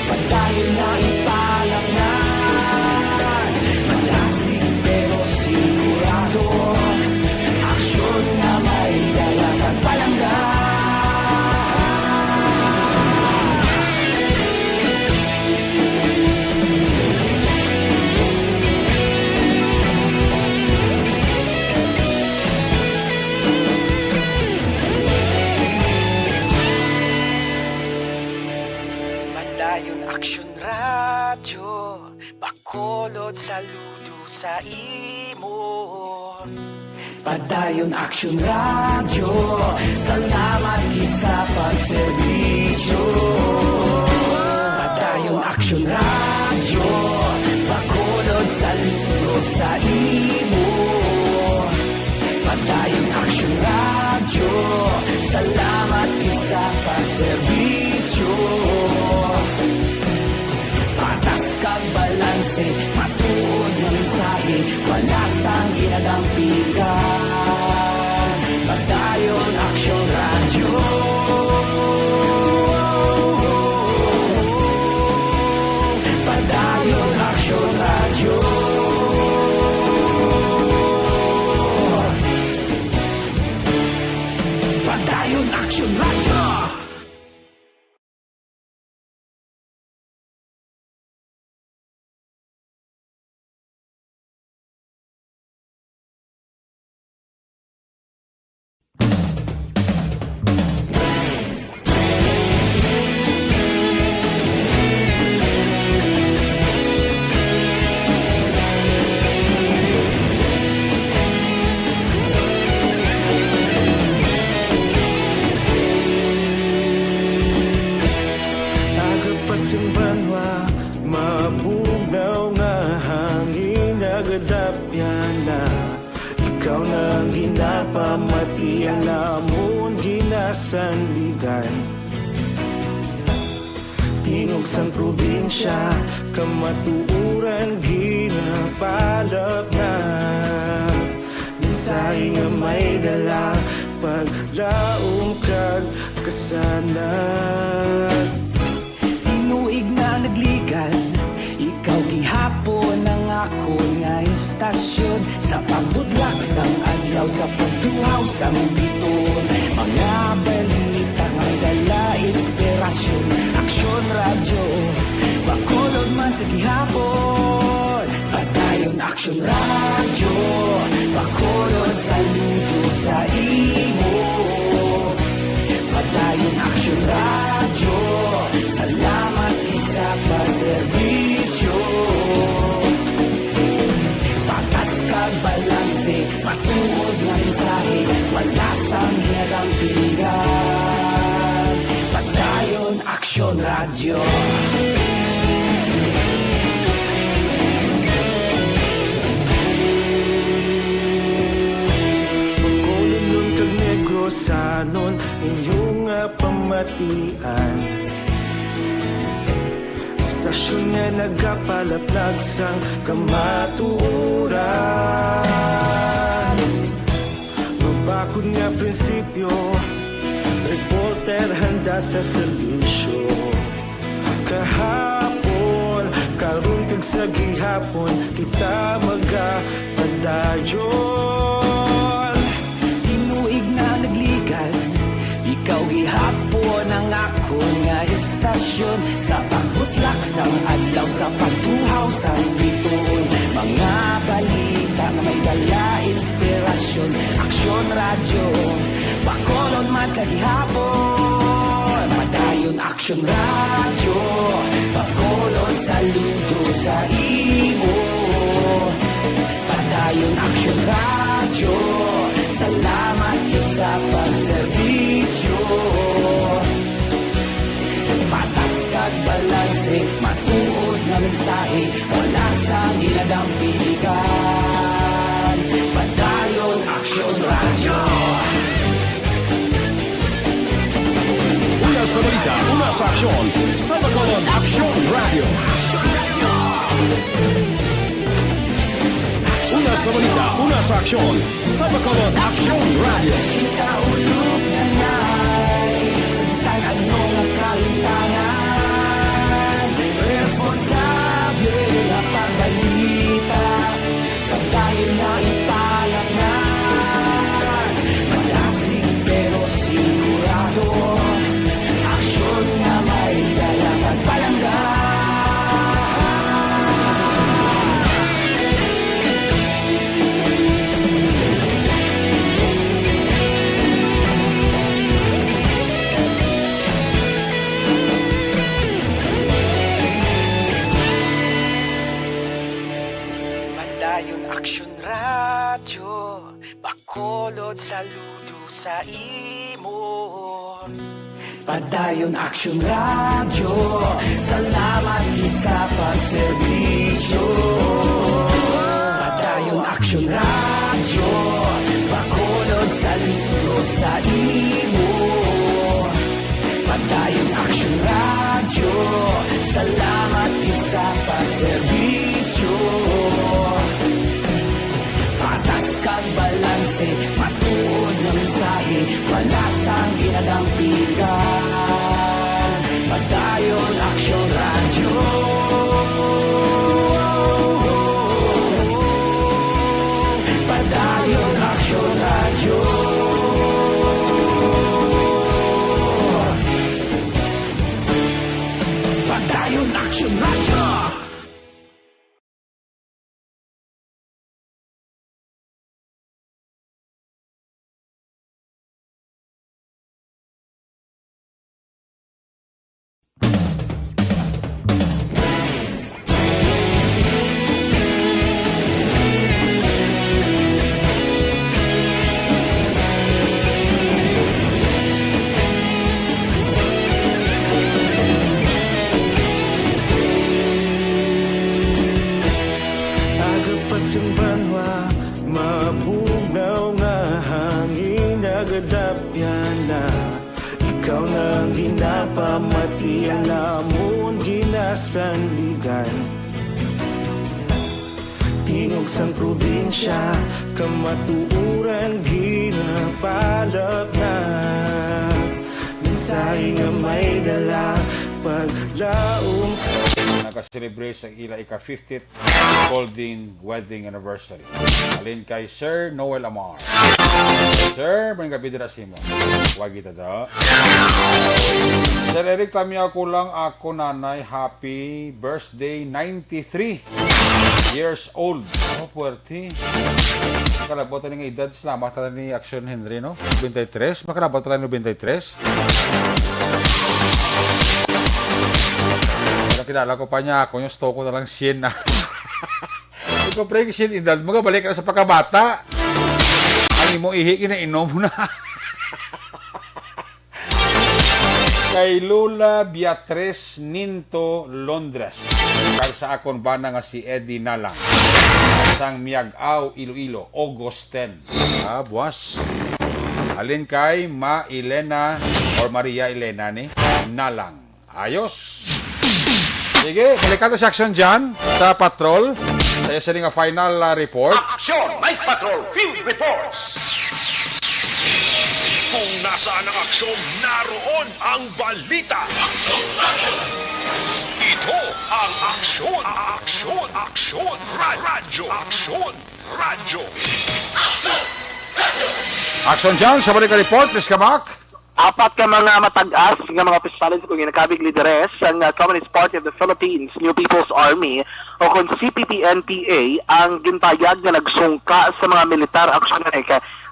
Padayon na ipalangnan, malasig pero sigurado, aksyon nga may dala kag palangga. Padayon Aksyon Radyo, Bacolod, saludo sa imo. Padayon Aksyon Radyo, salamat gid sa pagserbisyo. Padayon Aksyon Radyo, Bacolod, saludo sa imo. Padayon Aksyon Radyo, salamat gid sa pagserbisyo. Patas kag balanse, matuod nga mensahe, wala sang ginadampigan. Padayon Aksyon Radyo. Padayon Aksyon Radyo. Padayon Aksyon Radyo. Aga pa sing banwa, mabugnaw nga hangin nagadapyan na. Ikaw na ang ginapamatian, amon ginasandigan. Tingog sang probinsya, kamatuoran ginapalaplag. Mensahe nga may dala, paglaom kag kasanag. Tinuig na nagligan, ikaw gihapon ang akon nga istasyon. Sa pagbutlak sang adlaw, sa pagtuhaw sang bituon, mga balita nga may dala Aksyon Radyo, Bacolod, saludo sa imo. Padayon Aksyon Radyo, salamat gid sa pagserbisyo. Patas kag balanse, matuod nga mensahe, wala sang ginadang piligan. Padayon Aksyon Radyo. Bacolodnon kag Negrosanon, inyo nga pamatian. Estasyon nga nagapalaplag sang kamatuoran. Mabakod nga prinsipyo, reporter handa sa serbisyo. Kahapon, karon kag sa gihapon, kita magapadayon. Tinuig nga nagligan, ikaw gihapon ang akon nga estasyon. Sa pagbutlak sang adlaw, sa pagtuhaw sang bituon, mga balita nga may dala inspirasyon. Aksyon Radyo, Bacolod man sa gihapon. Padayon Aksyon Radyo, Bacolod, saludo sa imo. Padayon Aksyon Radyo, salamat gid sa pagserbisyo. Patas kag balanse, matuod nga mensahe, wala sang ginadang piligan. Padayon Aksyon Radyo. Una sa balita, una sa aksyon, sa Bacolod Aksyon Radyo. Una sa balita, una sa aksyon, sa Bacolod Aksyon Radyo. Kita ulog na nai, sa bisan ano nga kalimtangan, responsable nga pagbalita, pagdayon nga ipalatnan. Malasig pero sigurado, aksyon nga may dala pagpalangga. Padayon Aksyon Radyo, Bacolod, saludo sa imo. Padayon Aksyon Radyo, salamat gid sa pagserbisyo. Padayon Aksyon Radyo, Bacolod, saludo sa imo. Padayon Aksyon Radyo, salamat gid sa pagserbisyo. Patas kag balanse, matuod nga mensahe, wala sang ginadampigan. Padayon Aksyon Radyo. Padayon Aksyon Radyo. Padayon Aksyon Radyo. Aga pa sing banwa, mabugnaw nga hangin nagadapyan na. Ikaw na ang ginapamatian, amon ginasandigan. Tingog sang probinsya, kamatuoran ginapalapnag. Mensahe nga may dala, paglaom. Naka-celebrate sa ila ika-fiftieth golden wedding anniversary. Halin kay Sir Noel Amar. Sir, may gabi dira sa imo. Wag kita da. Sir Eric, tamiya ko lang ako nanay. Happy birthday, ninety-three years old. Oh, puwerte. Kalabot ni nga edad. Salamat na ni Action Henry, no? Twenty-three. Makalabot pa tayo ng twenty-three. Pero kilala ko pa niya. Ako yung stock ko na lang sien na. Ikaw, pre, kasi edad mo, balik ka na sa pagkabata. Ang imo ihi, ginainom mo na. Kay Lola Beatriz Ninto Londres, kag sa akon bana nga si Eddie Nalang, sang Miag-aw, Iloilo, August ten. Ah, buwas. Alin kay Ma Elena or Maria Elena ni Nalang. Ayos. Sige, balikan ta si Action John sa patrol. Sa iya sini nga final, ah, report. Action! Night Patrol Field Reports! Kung nasaan ang aksyon, naroon ang balita. Ito ang Aksyon, Aksyon, Aksyon Ra-, Radyo, Aksyon Radyo. Action John, sa balik nga report, please come back. Apat ka mga matag-as nga mga opisyales kung ginakabig lideres sang, uh, Communist Party of the Philippines, New People's Army, o kon C P P N P A, ang gintayag nga nagsungka sa mga militar aksyon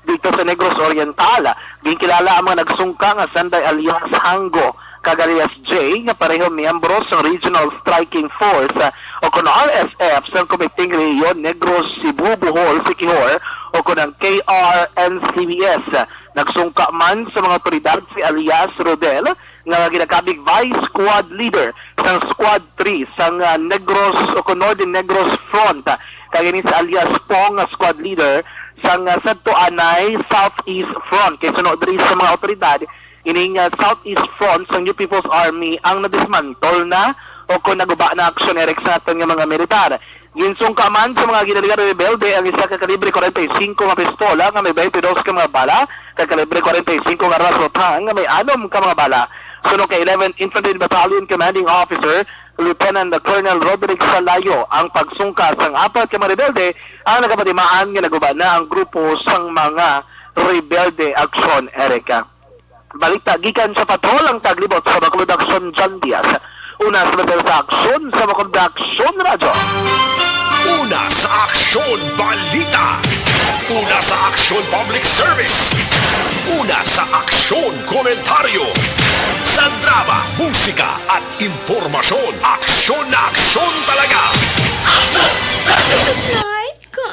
dito sa Negros Oriental. Ginkilala ang mga nagsungka nga sanday alias Hango kag alias J, nga pareho miyembro sang Regional Striking Force, uh, o kon R S F, sang Komiteng Rehiyon Negros Cebu Bohol Siquijor, o kon ang K R N C B S. Nagsungka man sa mga awtoridad si alias Rodel, nga ginakabig Vice Squad Leader sang Squad three sang, ah, Negros o kon Northern Negros Front, kag ini si alias Pong nga Squad Leader sang, ah, Sadto Anay Southeast Front. Kay suno diri sa mga awtoridad, ining, ah, Southeast Front sang New People's Army ang nadismantle na o kon naguba na aksyon, Eric, sa aton nga mga militar. Ginsungka man sa mga ginaligan nga rebelde ang isa ka kalibre forty-five nga pistola nga may twenty-two ka mga bala, kag kalibre forty-five nga armas rothang nga may anom ka mga bala. Suno kay eleventh Infantry Battalion Commanding Officer Lieutenant Colonel Roderick Salayo, ang pagsungka sang apat ka mga rebelde ang nagapatimaan nga naguba na ang grupo sang mga rebelde. Aksyon, Erica. Balita gikan sa patrol ang taglibot sa Bacolod Aksyon, John Diaz. Una sa Bacolod Aksyon, sa Bacolod Aksyon Radyo. Una sa Aksyon Balita. Una sa Aksyon Public Service. Una sa Aksyon Komentaryo. Sa drama, musika, at impormasyon, aksyon na aksyon talaga. Aksyon Radyo! Night ka.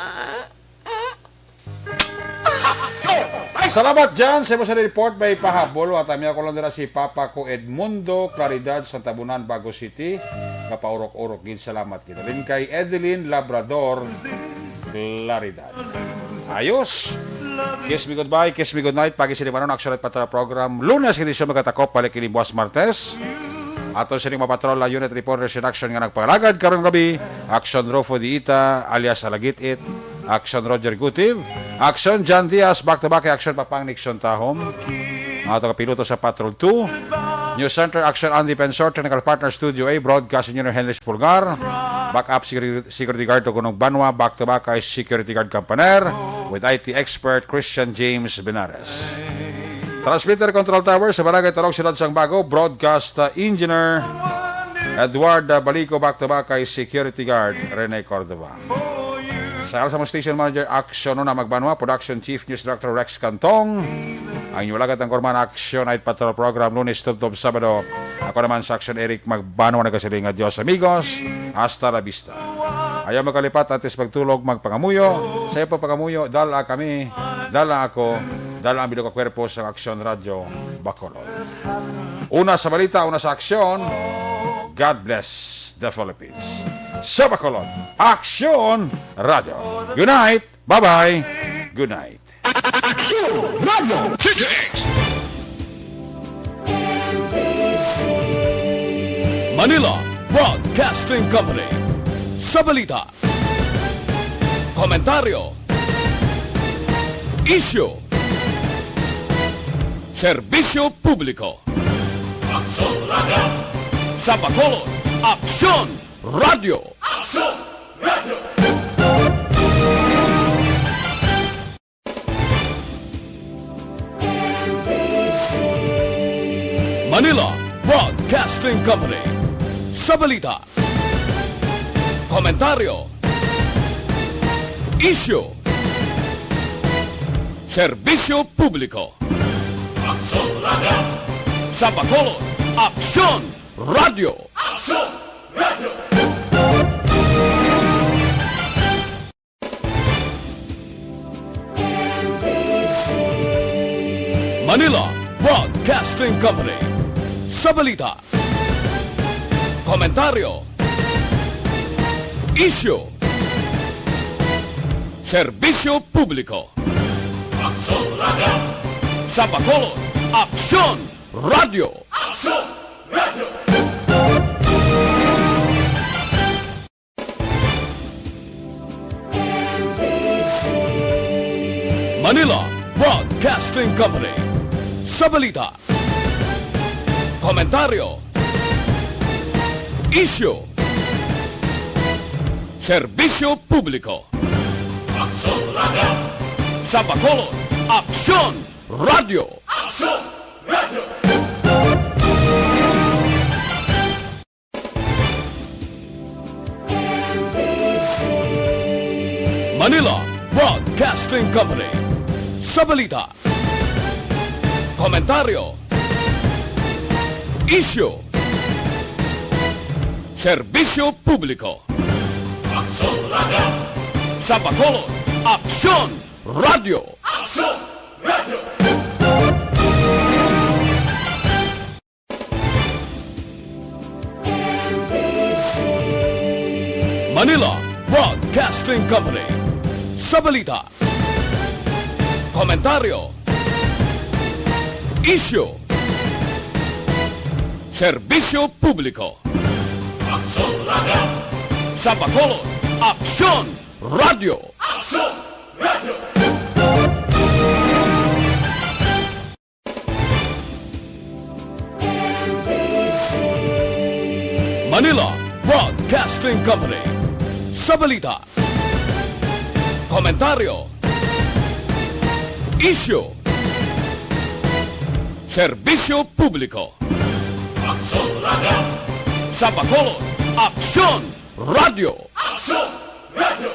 Salamat, Jan, sa imo sa report. May pahabol, wa ta, miya ko lang dira si Papa ko Edmundo Claridad sa Tabunan, Bago City. Kapaurok-urok gid, salamat gid. Alin kay Edeline Labrador Claridad. Ayos. Kiss me goodbye, kiss me goodnight. Pagi sini manon, actually, patra program. Lunes, hindi siya magkatakop, balik ini buwas Martes. Ato sini mapatrol ang unit reporters in action nga nagpangalagad karong gabi. Action Rufo Diita, alias Alagit-it. Action Roger Gutiv. Action John Diaz, back to back kay Action Papang Nixon Tahom. Ang ato kapiloto sa Patrol two. News Center, Action Andy Pensor, Technical Partner Studio A, Broadcast Engineer Henry Pulgar. Backup Security, Security Guard Tugunog Banwa, back to back kay Security Guard Campaner with I T expert Christian James Benares. Transmitter Control Tower sa Barangay Tarong, Siyudad sang Bago, Broadcast, uh, Engineer Edward, uh, Balico, back to back kay Security Guard Rene Cordova. Sa, sa mga station manager, Action Una Magbanwa, Production Chief, News Director Rex Cantong. Ang inyong lagat ang kurman, Action Night Patrol Program, Lunes tubtob Sabado. Ako naman sa Action, Eric Magbanwa, nagasiling nga Dios amigos. Hasta la vista. Ayaw makalipat, antes magtulog, magpangamuyo. Sa iyo pagpangamuyo, dala kami, dala ako, dala ang bilog ka kwerpo sa Action Radio Bacolod. Una sa balita, una sa aksyon. God bless the Philippines. Sa Bacolod, Aksyon Radio. Good night. Bye-bye. Good night. Aksyon Radio. T T X. Manila Broadcasting Company. Sa balita, komentaryo, isyu, serbisyo publiko. Aksyon Radio. Sa Bacolod, Aksyon Radio. Aksyon Radio. Manila Broadcasting Company. Sa balita, komentaryo, isyu, serbisyo publiko. Aksyon Radio. Sa Bacolod, Aksyon Radio. Aksyon Radio. Manila Broadcasting Company. Sa balita, komentaryo, isyu, serbisyo publiko. Aksyon Radio. Sa Bacolod, Aksyon Radio. Aksyon Radio. Manila Broadcasting Company. Sa balita, komentaryo, isyu, serbisyo publiko. Aksyon Radio. Sa Bacolod, Aksyon Radio. Aksyon Radio. Manila Broadcasting Company. Sa balita, komentaryo, isyu, serbisyo publiko. Aksyon Radio. Sa Bacolod, Aksyon Radio. Aksyon Radio. Manila Broadcasting Company. Sa balita, komentaryo, isyu, serbisyo publiko. Aksyon Radio. Sa Bacolod, Aksyon Radio. Aksyon Radio. Manila Broadcasting Company. Sa balita, komentaryo, isyu, serbisyo publiko. Aksyon Radio. Sa Bacolod, Aksyon Radio. Aksyon Radio.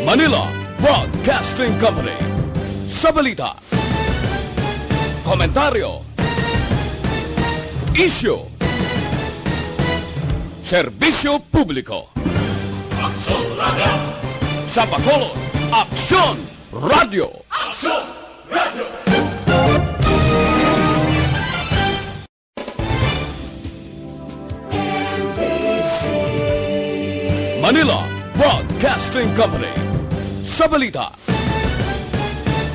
Manila Broadcasting Company. Sa balita, komentaryo, isyu, serbisyo publiko. Aksyon Radio. Sa Bacolod, Aksyon Radio. Aksyon Radio. Manila Broadcasting Company. Sa balita,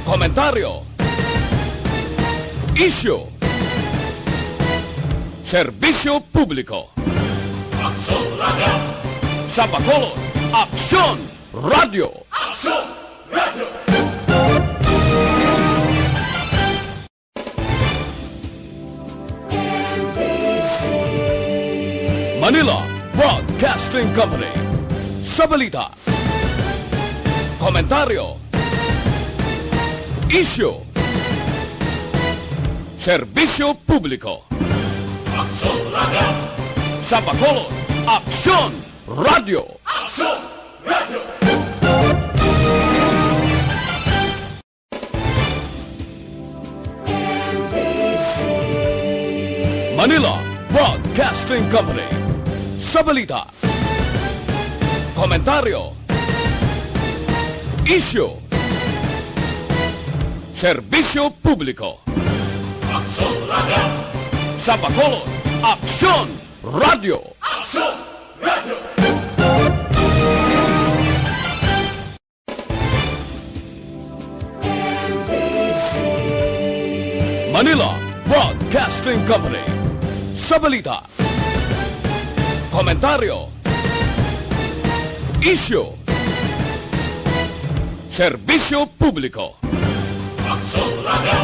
komentaryo, isyu, serbisyo publiko. Aksyon Radio. Sa Bacolod, Aksyon Radio. Aksyon Radio. Manila Broadcasting Company. Sa balita, komentaryo, isyu, serbisyo publiko. Aksyon Radio. Sa Bacolod, Aksyon Radio. Aksyon Radio. Manila Broadcasting Company. Sa balita, komentaryo, isyu, serbisyo publiko. Aksyon Radio. Sa Bacolod, Aksyon Radio. Aksyon Radio. Manila Broadcasting Company. Sa balita, komentaryo, isyu, serbisyo publiko. Aksyon Radio.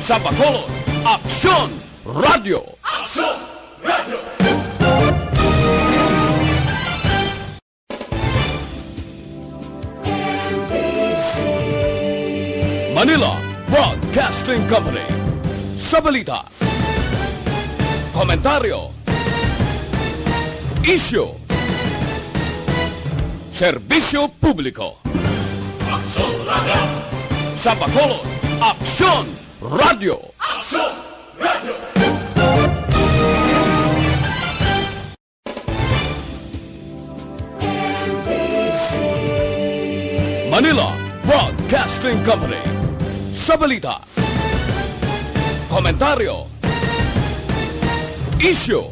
Sa Bacolod, Aksyon Radio. Aksyon Radio. Manila Broadcasting Company. Sa balita, komentaryo, isyu, serbisyo publiko. Aksyon Radio. Sa Bacolod, Aksyon Radio. Aksyon Radio. Manila Broadcasting Company. Sa balita, komentaryo, isyu,